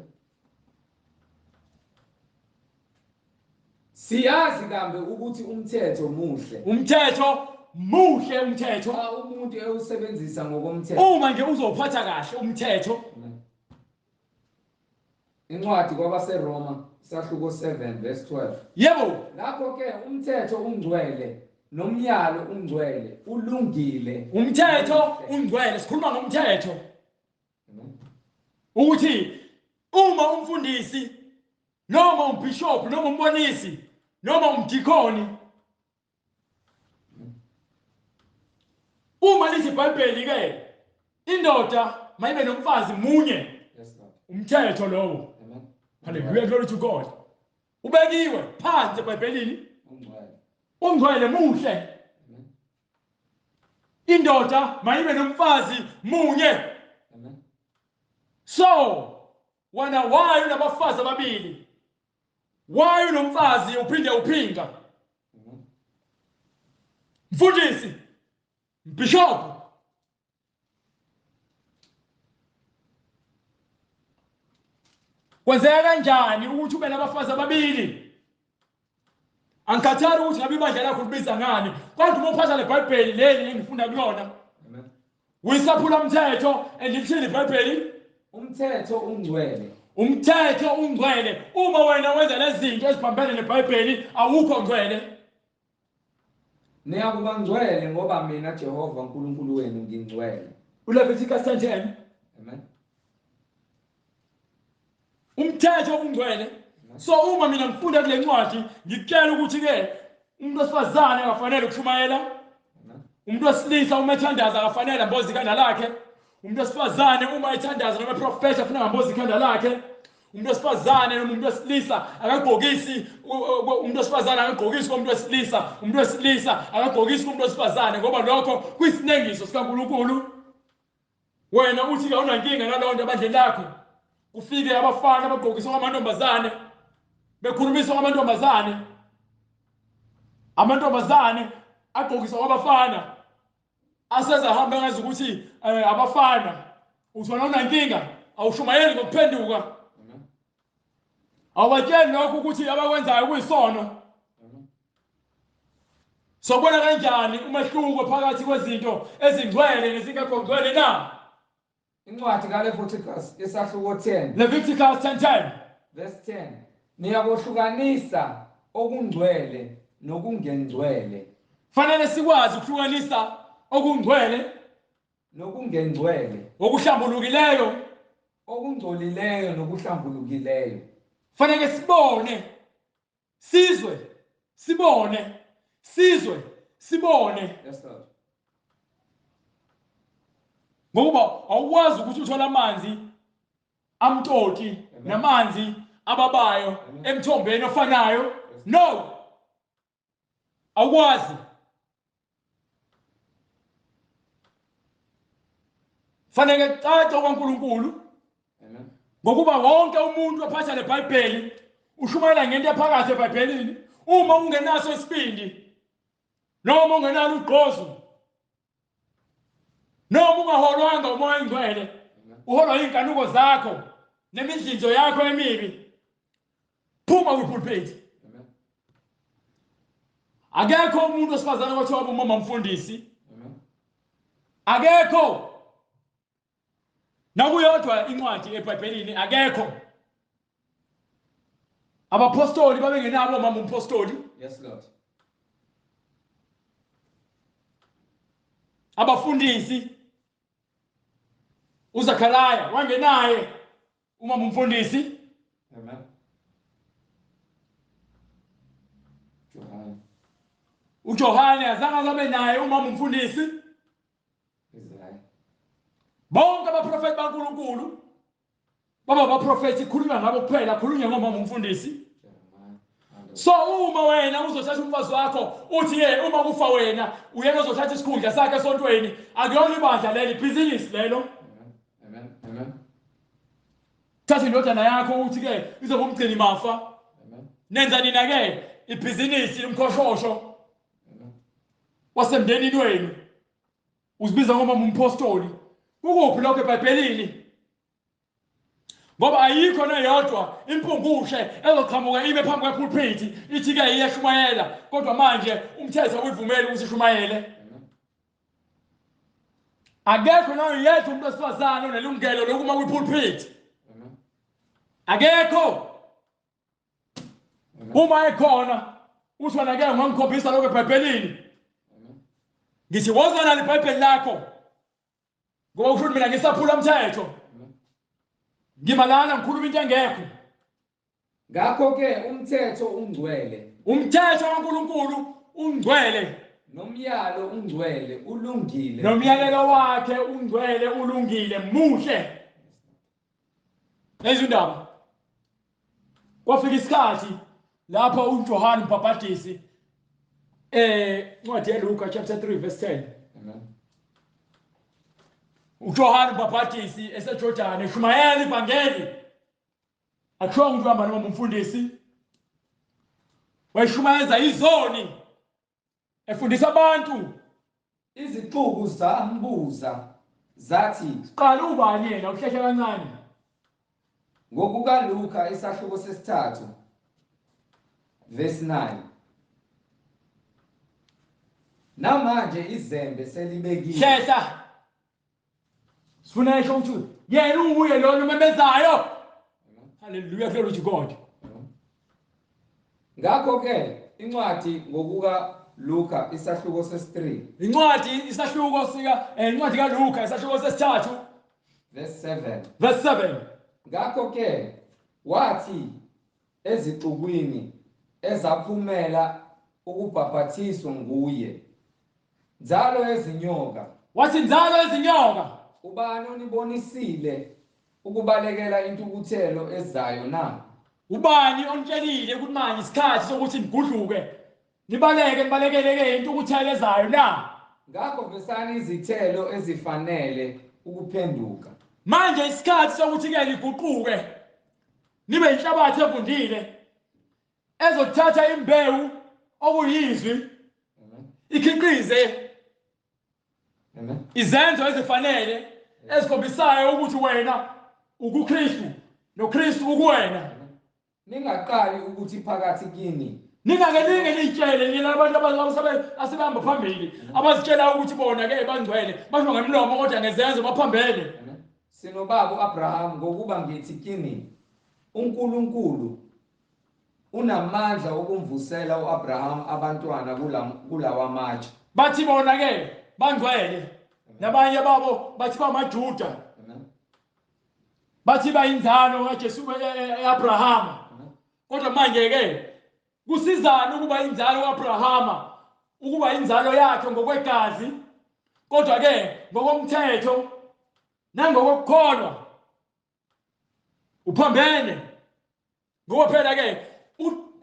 Speaker 1: Siyazi kambe ukuthi umthetho muhle.
Speaker 2: Umthetho muhle, umthetho.
Speaker 1: Xa umuntu ewusebenzisa ngokomthetho.
Speaker 2: Uma nje uzophatha kahle umthetho.
Speaker 1: Incwadi kwabaseRoma isahluko 7 verse 12.
Speaker 2: Yebo.
Speaker 1: Lapho ke umthetho ungcwele nomyalo ungcwele ulungile.
Speaker 2: Umthetho ungcwele, sikhuluma ngomthetho. Ukuthi uma umfundisi noma umbishop noma umbonisi noma umdikoni, uma lithi iBhayibheli ke indoda mayibe nomfazi munye.
Speaker 1: Yes Lord.
Speaker 2: Umthetho lowo.
Speaker 1: Amen.
Speaker 2: Hallelujah, glory to God. Ubekiwe phansi eBhayibhelini.
Speaker 1: Ungcwele.
Speaker 2: Ungcwele muhle.
Speaker 1: Amen.
Speaker 2: Indoda mayibe nomfazi munye.
Speaker 1: Amen.
Speaker 2: So wena why unabafazi ababili? Why unomfazi uphinde uphinga?
Speaker 1: Amen.
Speaker 2: Mfundisi, Bishop, kwenzeka kanjani ukuthi ube nabafazi ababili? Angikhathali ukuthi ngabe ibandla lakho libiza ngani, kodwa uma uphatha leBhayibheli leli engifunda kulona,
Speaker 1: Amen.
Speaker 2: uyisaphula umthetho. Andilithini iBhayibheli?
Speaker 1: Umthetho ungcwele.
Speaker 2: Umthetho ungcwele. Uma wena wenza lezi zinto eziphambene neBhayibheli, awukho ngcwele.
Speaker 1: Niyakuba ngcwele ngoba mina Jehova uNkulunkulu wenu ngingcwele.
Speaker 2: uLeviticus 10:10.
Speaker 1: Amen.
Speaker 2: Umthetho ungcwele. So uma mina ngifunda kule ncwadi ngikutshela ukuthi ke umuntu wesifazane akafanele ukushumayela,
Speaker 1: Amen.
Speaker 2: umuntu wesilisa uma ethandaza akafanele amboze ikhanda lakhe, umuntu wesifazane uma ethandaza noma eprofetha kufuneka amboze ikhanda lakhe, umuntu wesifazane noma umuntu wesilisa akagqokisi, umuntu wesifazane akagqokisi komuntu wesilisa, umuntu wesilisa akagqokisi komuntu wesifazane, ngoba lokho kuyisinengiso sikaNkulunkulu. Wena uthi ke awunankinga nalowo nto ebandleni lakho, kufike abafana abagqokiswa kwamantombazane, bekhulumiswa kwamantombazane, amantombazane agqokiswa kwabafana, aseza hamba engazi ukuthi abafana. Uthi wena unankinga, awushumayeli ngokuphenduka.
Speaker 1: Amen.
Speaker 2: Awubatsheli lokho ukuthi abakwenzayo kuyisono.
Speaker 1: Amen.
Speaker 2: Sobona kanjani umehluko phakathi kwezinto ezingcwele nezingekho ngcwele na?
Speaker 1: Incwadi kaLeviticus isahluko 10
Speaker 2: Leviticus 10:10.
Speaker 1: verse 10. Niyakuhlukanisa okungcwele nokungengcwele.
Speaker 2: Fanele sikwazi ukuhlukanisa okungcwele
Speaker 1: nokungengcwele,
Speaker 2: okuhlambulukileyo,
Speaker 1: okungcolileyo nokuhlambulukileyo.
Speaker 2: Fanele sibone, sizwe, sibone, sizwe, sibone.
Speaker 1: Yes Lord.
Speaker 2: Ngokuba awukwazi ukuthi uthole amanzi amtoti namanzi ababayo emthombeni ofanayo. No, awukwazi. Fanele kucace kwaNkulunkulu.
Speaker 1: Amen.
Speaker 2: Ngokuba wonke umuntu ophatha leBhayibheli ushumayela ngento ephakathi eBhayibhelini. Uma ungenaso isibindi noma ungenalo ugqozi noma ungaholwanga uMoya oNgcwele, uholwa inkanuko zakho nemidlinzo yakho emibi, phuma kwipulpit.
Speaker 1: Amen.
Speaker 2: Akekho umuntu osifazane kwathiwa umama mfundisi.
Speaker 1: Amen.
Speaker 2: Akekho nakuyodwa incwadi eBhayibhelini, akekho. Abapostoli babengenabo omama umpostoli.
Speaker 1: Yes Lord.
Speaker 2: Abafundisi, uZakhariya wangenaye umama umfundisi.
Speaker 1: Amen. Johane.
Speaker 2: uJohane azange abe naye umama umfundisi.
Speaker 1: Israel.
Speaker 2: Bonke abaprofeti baNkulunkulu baba abaprofeti, khulunywa ngabo kuphela, khulunywa ngomama umfundisi.
Speaker 1: Jeremiah.
Speaker 2: So uma wena uzothatha umfazi wakho uthi ye uma kufa wena uyena ozothatha isikhundla sakhe esontweni, akuyona ibandla leli, ibhizinisi lelo.
Speaker 1: Amen. Amen. Amen.
Speaker 2: Thatha indodana yakho uthi ke izoba umgcini mafa.
Speaker 1: Amen.
Speaker 2: Nenza nina ke ibhizinisi lomkhoshosho
Speaker 1: Amen.
Speaker 2: wasemndenini wenu, uzibiza ngomama umpostoli. Kukuphi lokho eBhayibhelini? Ngoba ayikho neyodwa impungushe ezoqhamuka ime phambi kwepulpit ithi ke iyashumayela, kodwa manje umthetho awuyivumeli ukuthi ishumayele.
Speaker 1: Amen.
Speaker 2: Akekho noyedwa umuntu wesifazane onelungelo lokuma kwipulpit.
Speaker 1: Amen.
Speaker 2: Akekho. Uma ekhona uthi wena ke ungangikhombisa lokho eBhayibhelini. Ngithi woza nalo iBhayibheli lakho. Ngoba kusho ukuthi mina ngisaphula umthetho. Ngimalana ngikhuluma into engekho.
Speaker 1: Ngakho ke umthetho ungcwele.
Speaker 2: Umthetho kaNkulunkulu ungcwele.
Speaker 1: Nomyalo ungcwele ulungile.
Speaker 2: Nomyalelo wakhe ungcwele ulungile muhle. Lezi indaba. Kwafika isikhathi lapho uJohane uMbhabhadisi incwadi yeLuka chapter 3 verse 10.
Speaker 1: Amen.
Speaker 2: uJohane uMbhabhadisi eseJordan eshumayela ivangeli. Akusho ukuthi uhamba noma umfundisi. Wayeshumayeza izoni efundisa abantu.
Speaker 1: Izixuku zambuza zathi,
Speaker 2: Qala ubani yena uhlehla kancane.
Speaker 1: Ngokuka Luka isahluko sesithathu verse 9. Namanje izembe selibekiwe.
Speaker 2: Hlehla. Sifuna esho ukuthi yena uye lo nomemezayo. Hallelujah, glory to God.
Speaker 1: Ngakho ke incwadi ngokuka Luka isahluko sesi3
Speaker 2: Incwadi isahluko sika incwadi kaLuka isahluko sesithathu
Speaker 1: verse 7.
Speaker 2: Verse 7.
Speaker 1: Ngakho ke wathi ezixukwini ezaphumela ukubhaphathizwa nguye, nzalo yezinyoka,
Speaker 2: Wathi nzalo yezinyoka,
Speaker 1: ubani onibonisile ukubalekela intukuthelo ezayo na?
Speaker 2: Ubani onitshelile ukuthi manje isikhathi sokuthi nigudluke nibaleke nibalekele ke intukuthelo ezayo na?
Speaker 1: Ngakho vesani izithelo ezifanele ukuphenduka.
Speaker 2: Manje isikhathi sokuthi ke niguquke nibe inhlabathi evundile ezothatha imbewu okuyizwi ikhiqize
Speaker 1: Amen.
Speaker 2: Izenzo ezifanele ezikhombisayo ukuthi wena ukuKristu noKristu ukuwena.
Speaker 1: Ningaqali ukuthi phakathi kini
Speaker 2: Ningake ninge niyitshele nina abantu asebehamba phambili abazitshela ukuthi bona ke bangcwele, basho ngemlomo kodwa ngezenzo baphambene.
Speaker 1: Amen. Sinobaba uAbraham, ngokuba ngithi kini uNkulunkulu unamandla okumvusela uAbraham abantwana kulawa matshe.
Speaker 2: Bathi bona ke bangcwele, nabanye babo bathi bamaJuda.
Speaker 1: Amen.
Speaker 2: Bathi bayinzalo kaJesu eAbraham.
Speaker 1: Amen.
Speaker 2: Kodwa manje ke kusizana ukuba inzalo kaAbrahama, ukuba inzalo yakhe ngokwegazi, kodwa ke ngokomthetho nangokukholwa uphambene. Ngoba phela ke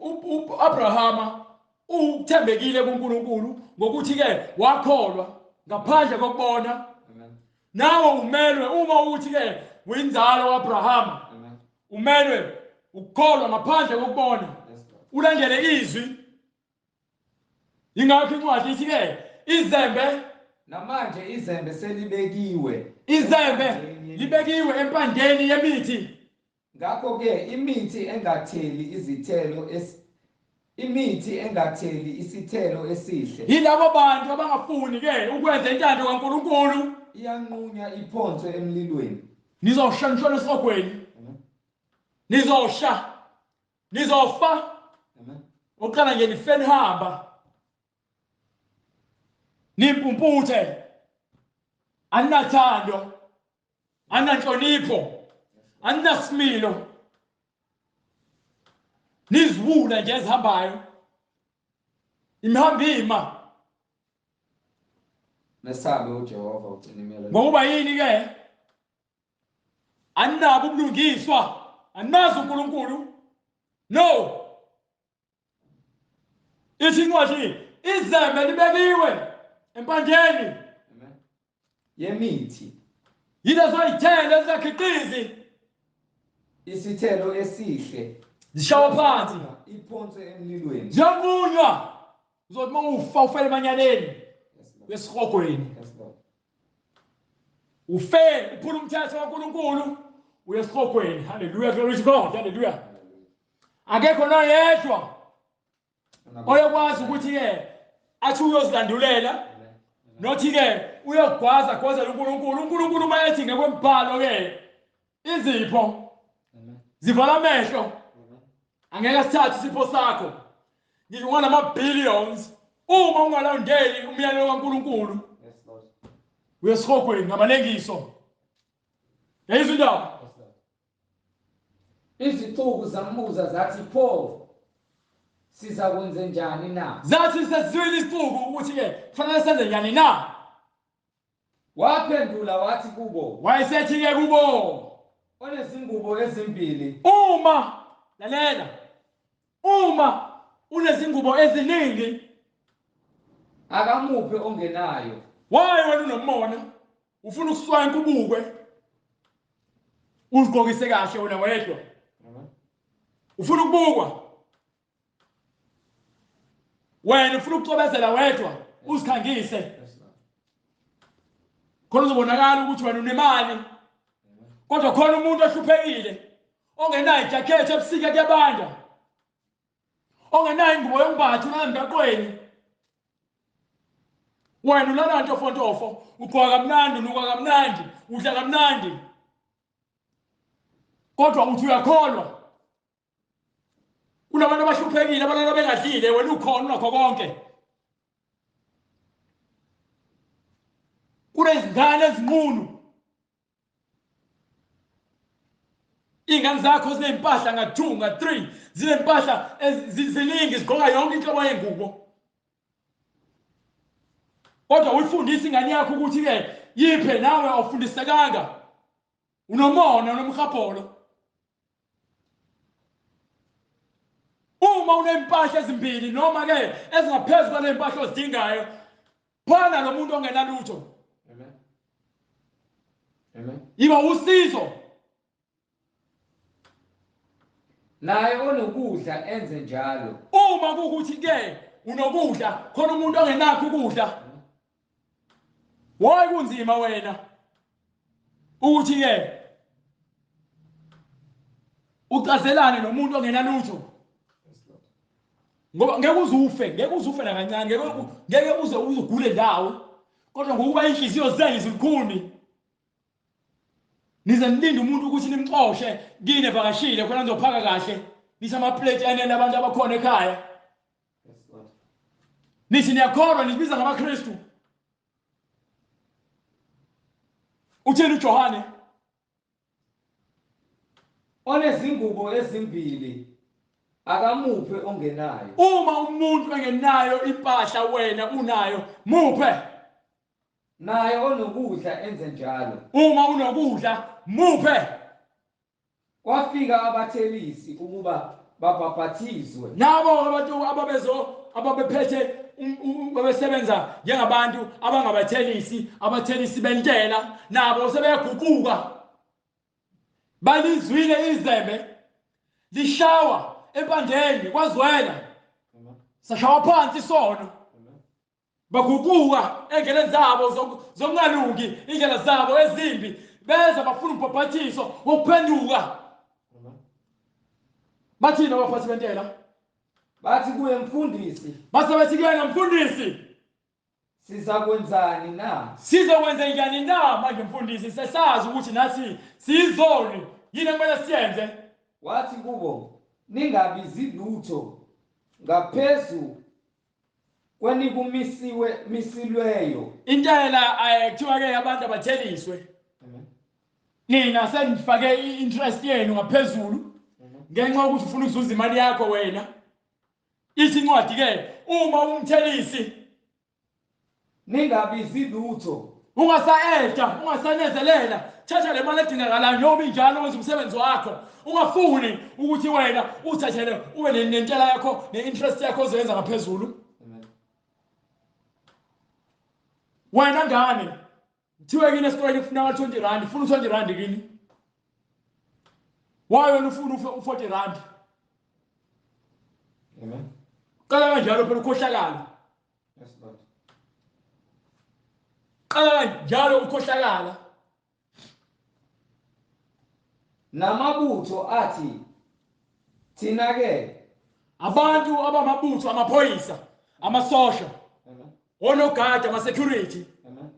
Speaker 2: uAbrahama uthembekile kuNkulunkulu ngokuthi ke wakholwa ngaphandle kokubona.
Speaker 1: Amen.
Speaker 2: Nawe umelwe uma uthi ke uyinzalo kaAbrahama,
Speaker 1: Amen.
Speaker 2: umelwe ukukholwa ngaphandle kokubona.
Speaker 1: Yes, Lord.
Speaker 2: Ulandele izwi. Ingakho incwadi ithi ke izembe,
Speaker 1: Namanje izembe selibekiwe.
Speaker 2: Izembe libekiwe empandeni yemithi.
Speaker 1: Ngakho ke imithi engatheli izithelo imithi engatheli isithelo esihle
Speaker 2: Yilabo bantu abangafuni ke ukwenza intando kaNkulunkulu.
Speaker 1: Iyanqunywa iphonswe emlilweni.
Speaker 2: Nizosha nishone esihogweni.
Speaker 1: Amen.
Speaker 2: Nizosha, nizofa.
Speaker 1: Amen.
Speaker 2: Oqala nje nife nihamba nimpumputhe, aninathando, aninanhlonipho, aninasimilo, niziwula nje ezihambayo, imihambima.
Speaker 1: Mesabe uJehova ugcine imiyalelo.
Speaker 2: Ngokuba yini ke aninabo ubulungiswa, anazi uNkulunkulu. No, ithi incwadi izembe libekiwe empandeni
Speaker 1: Amen. Yemithi
Speaker 2: yilezo yithelo ezingakhiqizi
Speaker 1: isithelo esihle
Speaker 2: zishawa phansi,
Speaker 1: iphonswe emlilweni.
Speaker 2: Ziyanqunywa. Uzothi uma ufa ufele emanyaleni
Speaker 1: Yes, Lord.
Speaker 2: esihogweni.
Speaker 1: Yes, Lord.
Speaker 2: Ufe uphula umthetho kaNkulunkulu, uye esihogweni. Hallelujah, glory to God. Hallelujah. Akekho noyedwa oyokwazi ukuthi ke athi uyozilandulela,
Speaker 1: Amen.
Speaker 2: nothi ke uyogwaza gwazela uNkulunkulu. uNkulunkulu uma ethi ngekwembhalo ke izipho
Speaker 1: Amen.
Speaker 2: Zivala amehlo. Angeke sithathe isipho sakho. Ngisho unganama billions uma ungalandeli umyalelo kaNkuluNkulu.
Speaker 1: Yes, Lord.
Speaker 2: Uyesihogweni ngamalengiso. Yayizwa indaba?
Speaker 1: Yes, Lord. Izixuku zambuza zathi, pho siza kwenze njani na?
Speaker 2: Zathi sesizwile isixuku ukuthi ke kufanele senze njani na?
Speaker 1: Waphendula wathi kubo,
Speaker 2: Wayesethi ke kubo,
Speaker 1: onezingubo ezimbili
Speaker 2: uma lalela, uma unezingubo eziningi
Speaker 1: akamuphe ongenayo.
Speaker 2: Why wena unomona? Ufuna ukuswanka ubukwe. Uzigqokise kahle wena wedwa. Ufuna ukubukwa. Wena ufuna ukucobezela wedwa, uzikhangise.
Speaker 1: Yes, Lord.
Speaker 2: Khona uzobonakala ukuthi wena unemali. Kodwa khona umuntu ohluphekile ongenayo ijakhethi ebusika kuyabanda. Ongenayo ingubo yombatha ulala emgaqweni. Wena ulala ntofontofo, ugqoka kamnandi, unuka kamnandi, udla kamnandi. Kodwa uthi uyakholwa. Kunabantu abahluphekile, abalala bengadlile, wena ukhona unakho konke. Kunezingane ezinqunu. Iy'ngane zakho ziney'mpahla nga-2, nga-3, ziney'mpahla ziningi, zigqoka yonke inhlobo yengubo. Kodwa uyifundise ingane yakho ukuthi-ke yiphe nawe awufundisekanga. Unomona, unomhapolo. Uma uney'mpahla ezimbili noma-ke ezingaphezu kwaley'mpahla ozidingayo, phana lo muntu ongenalutho.
Speaker 1: Amen. Amen.
Speaker 2: Yiba usizo.
Speaker 1: Naye onokudla enze njalo.
Speaker 2: Uma kuwukuthi ke unokudla, khona umuntu ongenakho ukudla. Why kunzima wena ukuthi ke ucazelane nomuntu ongenalutho? Ngoba ngeke uze ufe, ngeke uze ufe nakancane, ngeke uze uzugule ndawo. Kodwa ngokuba inhliziyo zenu zilukhuni, nize nilinde umuntu ukuthi nimxoshe kini evakashile khona nizophaka kahle, nithi amaplate anele abantu abakhona ekhaya.
Speaker 1: Yes, Lord.
Speaker 2: Nithi niyakholwa, nizibiza ngamaKristu. Uthini uJohane?
Speaker 1: Onezingubo ezimbili akamuphe ongenayo.
Speaker 2: Uma umuntu engenayo impahla wena unayo, muphe.
Speaker 1: Naye onokudla enze njalo.
Speaker 2: Uma unokudla, muphe.
Speaker 1: Kwafika abathelisi ukuba babhaphathizwe.
Speaker 2: Nabo abantu ababephethe babesebenza njengabantu abangabathelisi, abathelisi bentela, nabo sebeyaguquka. Balizwile izembe lishawa empandeni kwazwela. Sashawa phansi isono. Baguquka endleleni zabo zokungalungi, indlela zabo ezimbi, beza bafuna umbhaphathiso wokuphenduka. Bathini abaphathi bentela?
Speaker 1: Bathi kuye, mfundisi.
Speaker 2: Base bethi kuyena, mfundisi,
Speaker 1: sizakwenzani na?
Speaker 2: Sizokwenza njani na manje mfundisi? Sesazi ukuthi nathi siyizoni, yini ekumele siyenze?
Speaker 1: Wathi kubo, ningabizi lutho ngaphezu kwenikumisiwe misilweyo.
Speaker 2: Intela kuthiwa ke abantu abatheliswe.
Speaker 1: Amen.
Speaker 2: Nina senifake i-interest yenu ngaphezulu ngenxa yokuthi ufuna ukuzuza imali yakho wena. Ithi incwadi ke, uma umthelisi
Speaker 1: ningabizi lutho,
Speaker 2: ungasaeda, ungasanezelela, thatha le mali edingakalayo noma injalo wenza umsebenzi wakho. Ungafuni ukuthi wena uthathele ube nentela yakho ne-interest yakho ozoyenza ngaphezulu.
Speaker 1: Amen.
Speaker 2: Wena ngane kuthiwe kini esikoleni kufuneka 20 rand, ufuna u-20 rand kini. Why wena ufuna u-40 rand?
Speaker 1: Amen.
Speaker 2: Qala kanjalo phela ukhohlakala.
Speaker 1: Yes, Lord.
Speaker 2: Qala kanjalo ukhohlakala.
Speaker 1: Namabutho athi thina ke
Speaker 2: abantu abamabutho, amaphoyisa, amasosha,
Speaker 1: Amen.
Speaker 2: onogada, ama-security.
Speaker 1: Amen.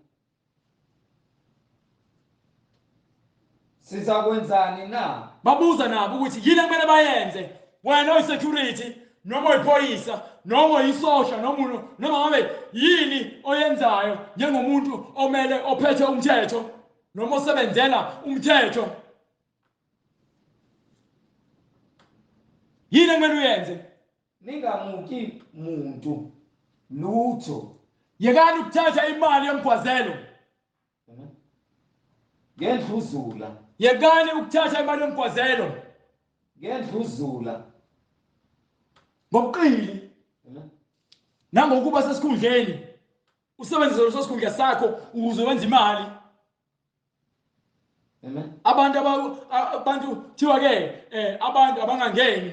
Speaker 1: Sizakwenzani na?
Speaker 2: Babuza nabo ukuthi yini ekumele bayenze, wena oyi-security noma oyiphoyisa noma oyisosha noma ngabe yini oyenzayo njengomuntu omele ophethe umthetho noma osebenzela umthetho, yini ekumele uyenze?
Speaker 1: Ningamuki muntu lutho.
Speaker 2: Yekani ukuthatha imali yomgwazelo.
Speaker 1: Ngendluzula.
Speaker 2: Yekani ukuthatha imali yomgwazelo.
Speaker 1: Ngendluzula.
Speaker 2: Ngobuqili. Nangokuba sesikhundleni. Usebenzise leso sikhundla sakho ukuze wenze imali.
Speaker 1: Amen.
Speaker 2: Abantu kuthiwa ke abantu abangangeni.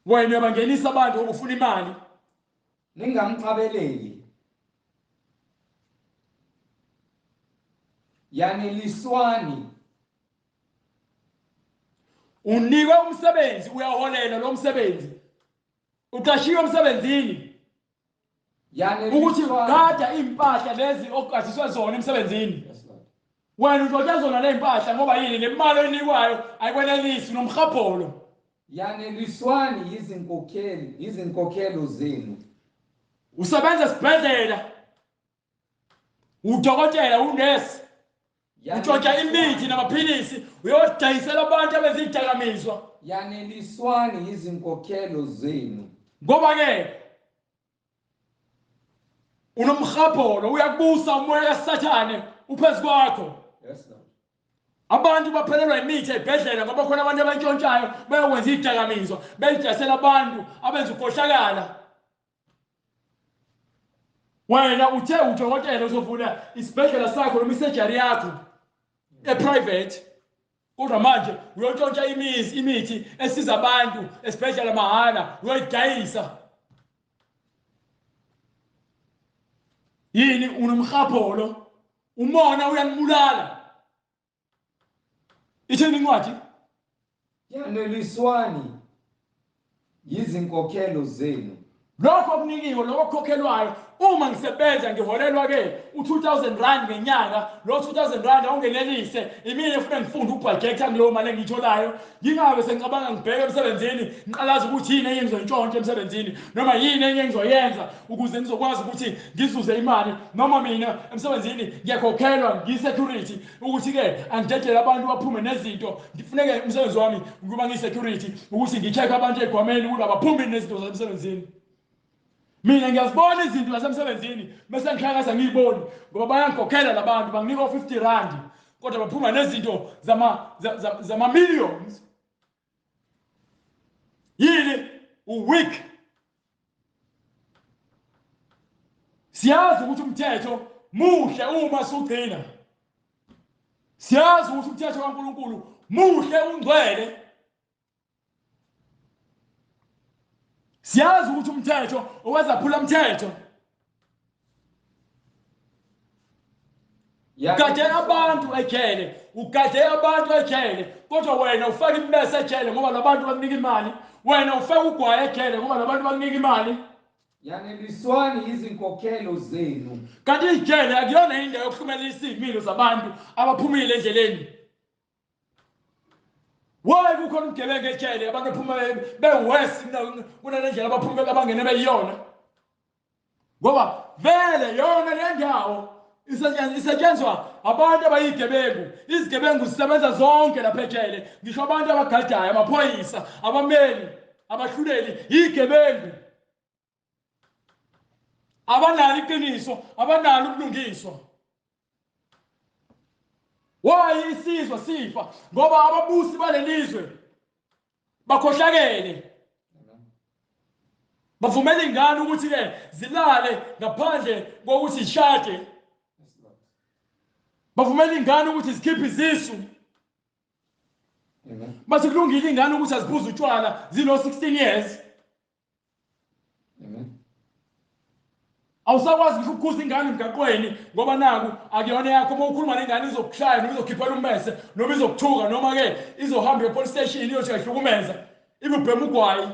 Speaker 2: Wena uyabangenisa abantu ngoba ufuna imali.
Speaker 1: Ningamxabeleli. Yaneliswani.
Speaker 2: Unikwe umsebenzi, uyaholela lo msebenzi. Uqashiwe emsebenzini. Ukuthi gada impahla lezi ogadiswe zona emsebenzini. Wena utshontsha zona le mpahla ngoba yini? Le mali oyinikwayo ayikwenelisi, unomhhabholo.
Speaker 1: Yaneliswani izinkokhelo zenu.
Speaker 2: Usebenza esibhedlela, udokotela, unesi, utshontsha imithi namaphilisi uyodayisela abantu abenza izidakamizwa.
Speaker 1: Yaneliswani izinkokhelo zenu.
Speaker 2: Ngoba ke unomhhabholo, uyakubusa umoya kaSathane uphezu kwakho.
Speaker 1: Yes Lord.
Speaker 2: Abantu baphelelwa imithi ezibhedlela ngoba khona abantu abantshontshayo bayokwenza izidakamizwa, beyidayisela abantu abenza ukukhohlakala. Wena uthe udokotela uzovula isibhedlela sakho noma isejari yakho e-private, kodwa manje uyontshontsha imithi esiza abantu esibhedlela mahhala, uyoyidayisa. Yini? Unomhhabholo, umona uyanibulala. Ithini incwadi?
Speaker 1: Yaneliswani izinkokhelo zenu.
Speaker 2: Lokho okunikiwe, lokho okukhokhelwayo, uma ngisebenza ngiholelwa ke u2000 rand ngenyanga, lo 2000 rand awungenelise, imina efuna ngifunde ukubudgetha kuleyo mali engiyitholayo. Ngingabe sengicabanga ngibheke emsebenzini, ngiqalaza ukuthi yini enye ngizoyintshontsha emsebenzini noma yini enye engizoyenza ukuze ngizokwazi ukuthi ngizuze imali, noma mina emsebenzini ngiyakhokhelwa ngiyi-security ukuthi ke angidedele abantu baphume nezinto. Ngifuneke umsebenzi wami ukuba ngiyi-security ukuthi ngi-check abantu egwameni ukuthi abaphumi nezinto zasemsebenzini. Mina ngiyazibona izinto zasemsebenzini bese ngihlakaza ngiyiboni ngoba bayangikhokhela labantu, banginika 50 rand kodwa baphuma nezinto zama millions. Yini? U-weak. Siyazi ukuthi umthetho muhle uma sugcina. Siyazi ukuthi umthetho kaNkulunkulu muhle, ungcwele. Siyazi ukuthi umthetho owezaphula umthetho. Ugade abantu ejele, ugade abantu ejele, kodwa wena ufaka immese ejele ngoba labantu bakunika imali. Wena ufaka ugwayi ejele ngoba labantu bakunika imali.
Speaker 1: Yaneliswani izinkokhelo zenu.
Speaker 2: Kanti ijele akuyona indawo yokuhlumelisa izimilo zabantu abaphumile endleleni. Why kukhona ubugebengu ejele abantu abaphuma be-worse kunale ndlela abaphuma abangene beyiyona? Ngoba vele yona le ndawo isetshenzwa abantu abayigebengu. Izigebengu zisebenza zonke lapha ejele, ngisho abantu abagadayo, amaphoyisa, abameli, abahluleli, igebengu. Abanalo iqiniso, abanalo ubulungiswa. Why isizwe sifa? Ngoba ababusi balelizwe bakhohlakele. Bavumela ingane ukuthi ke zilale ngaphandle kokuthi zishade. Bavumela ingane ukuthi zikhiphe izisu. Bathi kulungile ingane ukuthi aziphuze utshwala zino 16 years. Awusakwazi ngisho ukukhuza ingane emgaqweni ngoba naku akuyona yakho. Uma ukhuluma nengane izokushaya noma izokhiphela ummese noma izokuthuka noma ke izohamba epolice station iyothi uyahlukumeza, ibe ubhema ugwayi.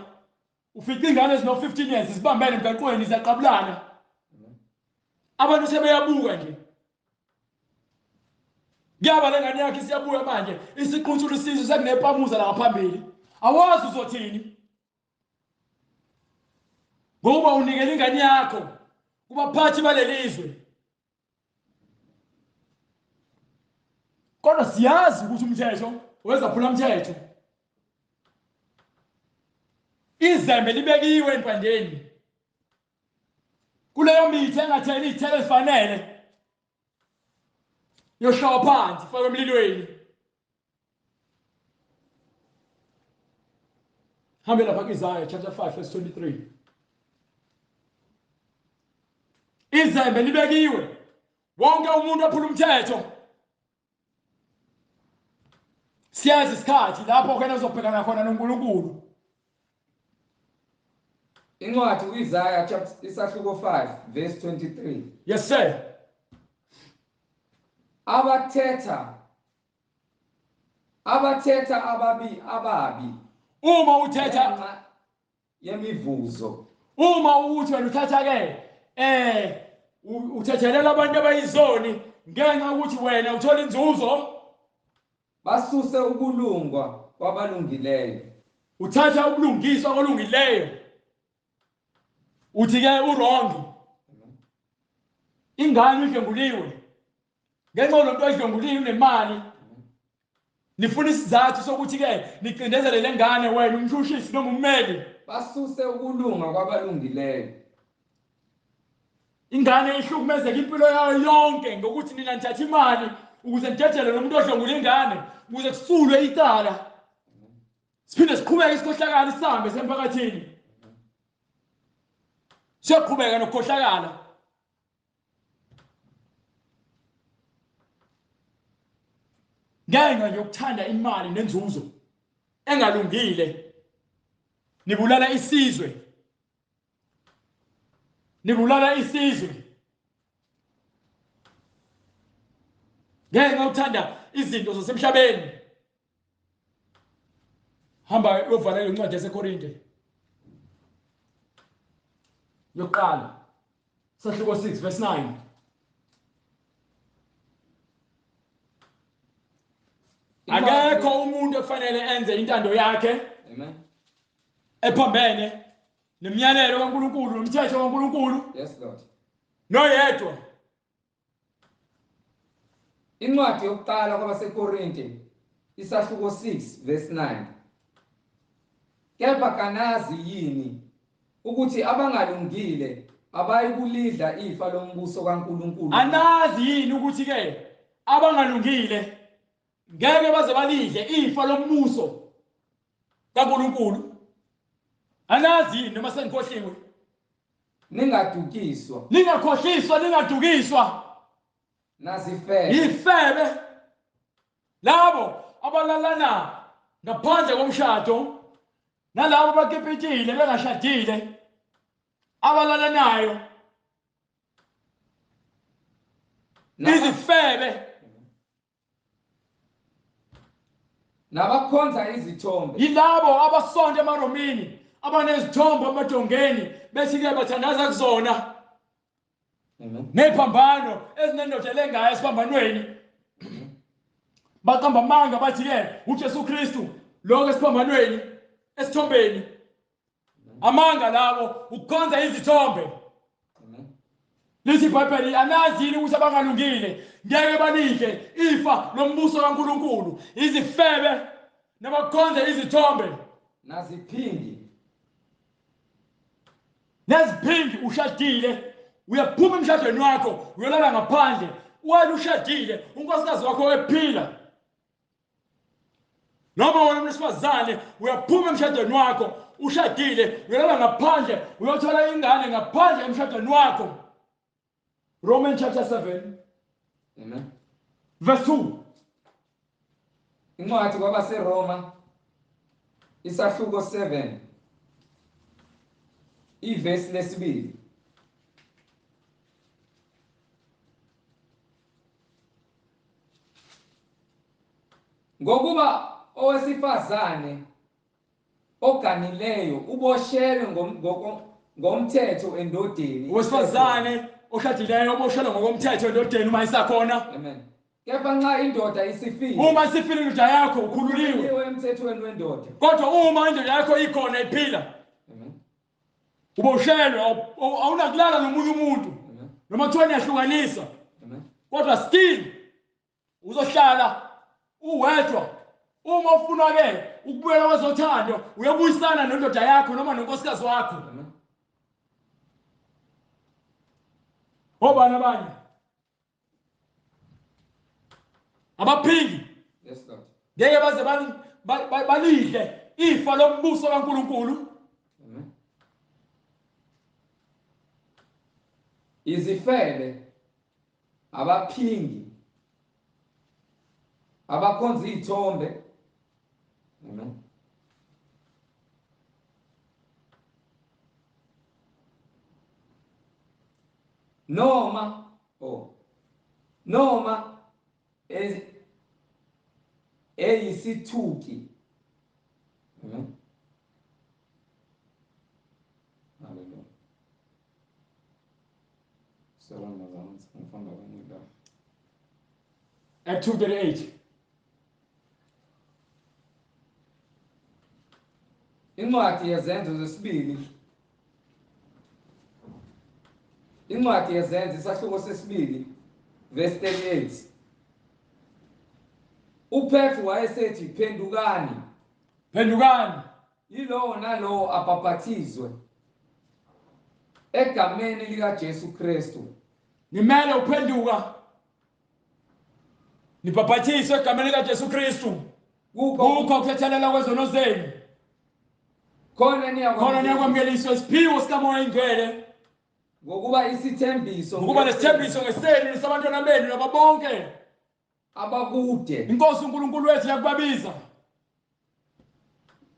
Speaker 2: Ufica ingane ezino 15 years zibambene emgaqweni ziyaqabulana. Abantu sebeyabuka nje. Kuyaba lengane yakhe isiyabuya manje, isiquntsula isisu sekunepamuza la ngaphambili. Awazi uzothini. Ngoba unikela ingane yakho kubaphathi balelizwe. Kodwa siyazi ukuthi umthetho wezaphula umthetho. Izembe libekiwe empandeni. Kuleyo mithi engatheli izithelo ezifanele. Yoshawa phansi, ifakwe emlilweni. Hambe lapha ku-Isaiah chapter 5 verse 23. Izembe libekiwe. Wonke umuntu ophula umthetho. Siyazi isikhathi lapho khona uzobhekana khona noNkulunkulu.
Speaker 1: Incwadi uIsaiah chapter isahluko 5 verse 23.
Speaker 2: Yes sir.
Speaker 1: Abathetha ababi ababi.
Speaker 2: Uma uthetha
Speaker 1: yemivuzo.
Speaker 2: Uma uthi wena uthatha ke uthethelela abantu abayizoni ngenxa ukuthi wena uthola inzuzo,
Speaker 1: basuse ukulungwa kwabalungileyo.
Speaker 2: Uthatha ubulungiswa kolungileyo. Uthi ke uwrong. Ingane idlenguliwe. Ngenxa yolonto idlenguliwe unemali. Nifuna isizathu sokuthi ke nicindezele lengane wena umshushisi noma ummeli.
Speaker 1: Basuse ukulunga kwabalungileyo.
Speaker 2: Ingane ihlukumezeka impilo yayo yonke ngokuthi nina nithatha imali ukuze nidedele lo muntu odlwengula ingane ukuze kusulwe icala. Siphinde siqhubeke isikhohlakala sihambe semphakathini. Siyaqhubeka nokukhohlakala. Ngenxa yokuthanda imali nenzuzo engalungile nibulala isizwe. Nibulala isizwe. Ngenxa yokuthanda izinto zasemhlabeni. Hamba uyovala incwadi yaseKorinte. Yokuqala. Sahluko 6 verse 9. Akekho umuntu ofanele enze intando yakhe.
Speaker 1: Amen.
Speaker 2: Ephambene nemiyalelo kaNkulunkulu nomthetho kaNkulunkulu.
Speaker 1: Yes Lord.
Speaker 2: Noyedwa.
Speaker 1: Incwadi yokuqala kwabaseKorinte isahluko 6 verse 9. Kepha kanazi yini ukuthi abangalungile abayikulidla ifa lombuso kaNkulunkulu?
Speaker 2: Anazi yini ukuthi ke abangalungile ngeke baze balidle ifa lombuso kaNkulunkulu? Anazi yini noma sengikhohliwe?
Speaker 1: Ningadukiswa.
Speaker 2: Ningakhohliswa, ningadukiswa.
Speaker 1: Nazifebe.
Speaker 2: Ifebe. Labo abalalana ngaphandle komshado nalabo abakipitile bengashadile abalalanayo izifebe
Speaker 1: nabakhonza izithombe,
Speaker 2: yilabo abasonta emaromini abanezithombe emadongeni bethi ke bathandaza kuzona. Nephambano ezinendoda elengayo esiphambanweni. Baqamba amanga bathi ke uJesu Kristu lokho esiphambanweni esithombeni. Amanga labo ukukhonza izithombe. Lithi iBhayibheli anazi yini ukuthi abangalungile ngeke balidle ifa lombuso kaNkulunkulu? Izifebe nabakhonza izithombe
Speaker 1: naziphingi.
Speaker 2: Neziphingi. Ushadile, uyaphuma emshadweni wakho uyolala ngaphandle. Wena ushadile, unkosikazi wakho ephila. Noma wena wesifazane uyaphuma emshadweni wakho ushadile uyolala ngaphandle uyothola ingane ngaphandle emshadweni wakho. Romans chapter 7.
Speaker 1: Amen.
Speaker 2: Verse 2.
Speaker 1: Incwadi kwabaseRoma isahluko 7 ivesi lesibili. Ngokuba owesifazane oganileyo uboshelwe ngomthetho endodeni.
Speaker 2: Owesifazane oshadileyo uboshelwe ngokomthetho endodeni uma isakhona.
Speaker 1: Amen. Kepha nxa indoda isifile,
Speaker 2: Uma isifile indoda yakho ukhululiwe
Speaker 1: emthethweni wendoda.
Speaker 2: Kodwa uma indoda yakho ikhona iphila, uboshelwe, awunakulala nomunye umuntu noma kuthiwa niyahlukanisa, kodwa still uzohlala uwedwa. Uma ufuna ke ukubuyela kwezothando, uyobuyisana nendoda yakho noma nonkosikazi wakho. Obani abanye abaphingi?
Speaker 1: Yes Lord.
Speaker 2: Ngeke baze balidle ifa lombuso kaNkuluNkulu.
Speaker 1: Amen. Izifebe, abaphingi, abakhonza izithombe. Amen. Noma eyisithuki. Amen. Hallelujah. Sorry, ngifunda kwenye indawo.
Speaker 2: Act 2:38.
Speaker 1: Incwadi yeZenzo zesibili. Incwadi yeZenzo isahluko sesibili verse 38. uPetru wayesethi, phendukani.
Speaker 2: Phendukani.
Speaker 1: Yilowo nalowo abhaphathizwe egameni likaJesu Kristu.
Speaker 2: Nimele uphenduka, nibhaphathiswe egameni likaJesu Kristu.
Speaker 1: Kukho
Speaker 2: ukuthethelela kwezono zenu.
Speaker 1: Khona
Speaker 2: Khona niyakwamukeliswa isiphiwo sikaMoya Ingcwele.
Speaker 1: Ngokuba isithembiso,
Speaker 2: Ngokuba lesithembiso ngesenu nesabantwana benu nabo bonke
Speaker 1: abakude,
Speaker 2: iNkosi uNkulunkulu wethu yakubabiza.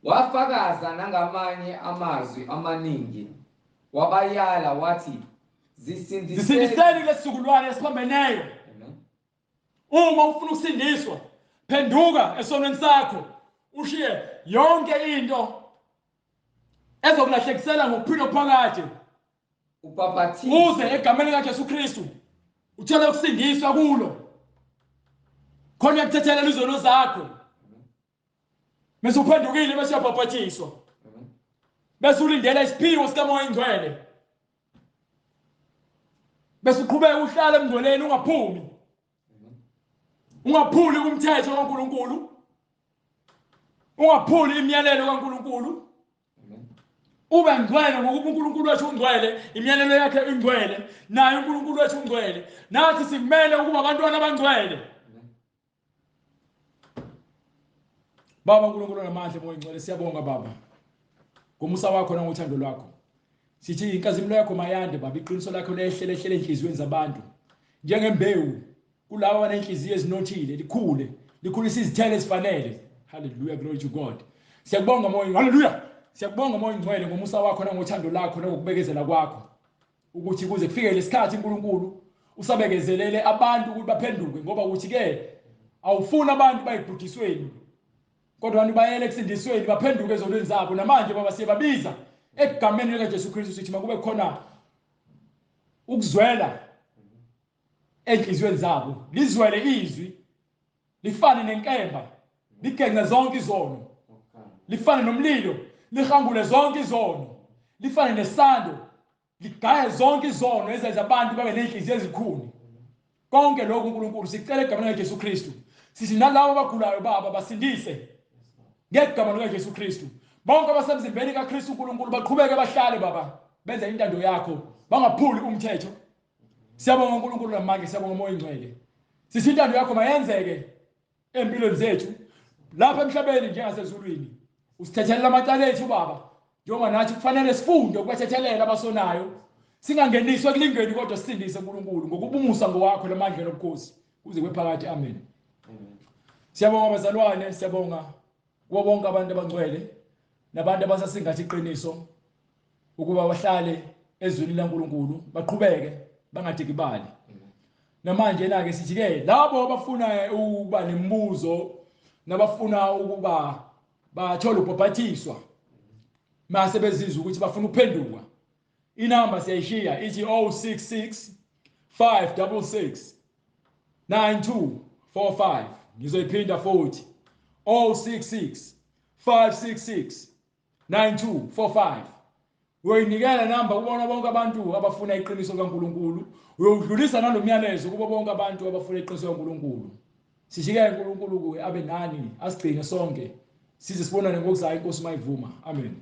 Speaker 1: Wafakaza nangamanye amazwi amaningi, wabayala wathi,
Speaker 2: zisindiseni lesizukulwane esiphambeneyo. Uma ufuna ukusindiswa, phenduka esonweni sakho, ushiye yonke into ezokulahlekisela ngokuphila phakade,
Speaker 1: ubhaphathizwe
Speaker 2: uze egameni likaJesu Kristu uthole ukusindiswa kulo, khona uyakuthethelela izono zakho. Bese uphendukile, bese uyabhaphathiswa, bese ulindela isiphiwo sikaMoya Ingcwele, bese uqhubeka uhlala emngcweleni, ungaphumi, ungaphuli kumthetho kaNkuluNkulu, ungaphuli imiyalelo kaNkuluNkulu, ube ngcwele ngokuba uNkulunkulu wethu ungcwele, imiyalelo yakhe ingcwele, naye uNkulunkulu wethu ungcwele, nathi sikumele ukuba abantwana abangcwele. Baba uNkulunkulu namandla, Moya Ngcwele, siyabonga Baba ngomusa wakho nangothando lwakho. Sithi inkazimulo yakho mayande Baba, iqiniso lakho lehle lehlele enhliziyweni zabantu njengembewu kulabo abanenhliziyo ezinothile, likhule likhulisa izithelo ezifanele. Hallelujah, glory to God. Siyakubonga Moya, hallelujah. Siyakubonga Moya Ngcwele ngomusa wakho nangothando lakho nangokubekezela kwakho, ukuthi kuze kufike lesikhathi uNkulunkulu usabekezelele abantu ukuthi baphenduke, ngoba uthi ke awufuni abantu bayibhujisweni, kodwa abantu bayele ekusindisweni, baphenduke ezonweni zabo. Namanje Baba siyababiza egameni likaJesu Kristu, sithi makube khona ukuzwela enhliziyweni zabo, lizwele izwi, lifane nenkemba, ligence zonke izono, lifane nomlilo, lihangule zonke izono, lifane nesando, ligaye zonke izono ezenza abantu babe nenhliziyo ezikhuni. Konke lokhu uNkulunkulu sicela egameni likaJesu Kristu. Sithi nalabo abagulayo Baba basindise ngegama likaJesu Kristu. Bonke abasemzimbeni kaKristu uNkulunkulu baqhubeke bahlale Baba, benze intando yakho, bangaphuli umthetho. Siyabonga uNkulunkulu namandla, siyabonga Moya Ingcwele. Sithi intando yakho mayenzeke empilweni zethu lapha emhlabeni njengasezulwini. Usithethelela amacala ethu Baba, njengoba nathi kufanele sifunde ukubathethelela abasonayo, singangeniswa ekulingeni, kodwa sisindise uNkulunkulu, ngokuba umusa ngowakho lamandla nobukhosi kuze kwephakade. Amen. Siyabonga bazalwane, siyabonga kubo bonke abantu abangcwele nabantu abasasingathi iqiniso ukuba bahlale ezwini laNkulunkulu, baqhubeke bangadikibali. Namanje na ke sithi ke labo abafuna ukuba nemibuzo nabafuna ukuba bathole ubhaphathiswa mase bezizwa ukuthi bafuna ukuphenduka, inamba siyayishiya ithi 066 566 92. 45. Ngizoyiphinda futhi, 066 566 9245. Uyoyinikela namba kubona bonke abantu abafuna iqiniso likaNkulunkulu, uyowudlulisa nalomyalezo kubo bonke abantu abafuna iqiniso likaNkulunkulu. Sishike uNkulunkulu kuye abe nani, asigcine sonke size sibonane ngokuzayo, inkosi mayivuma. Amen.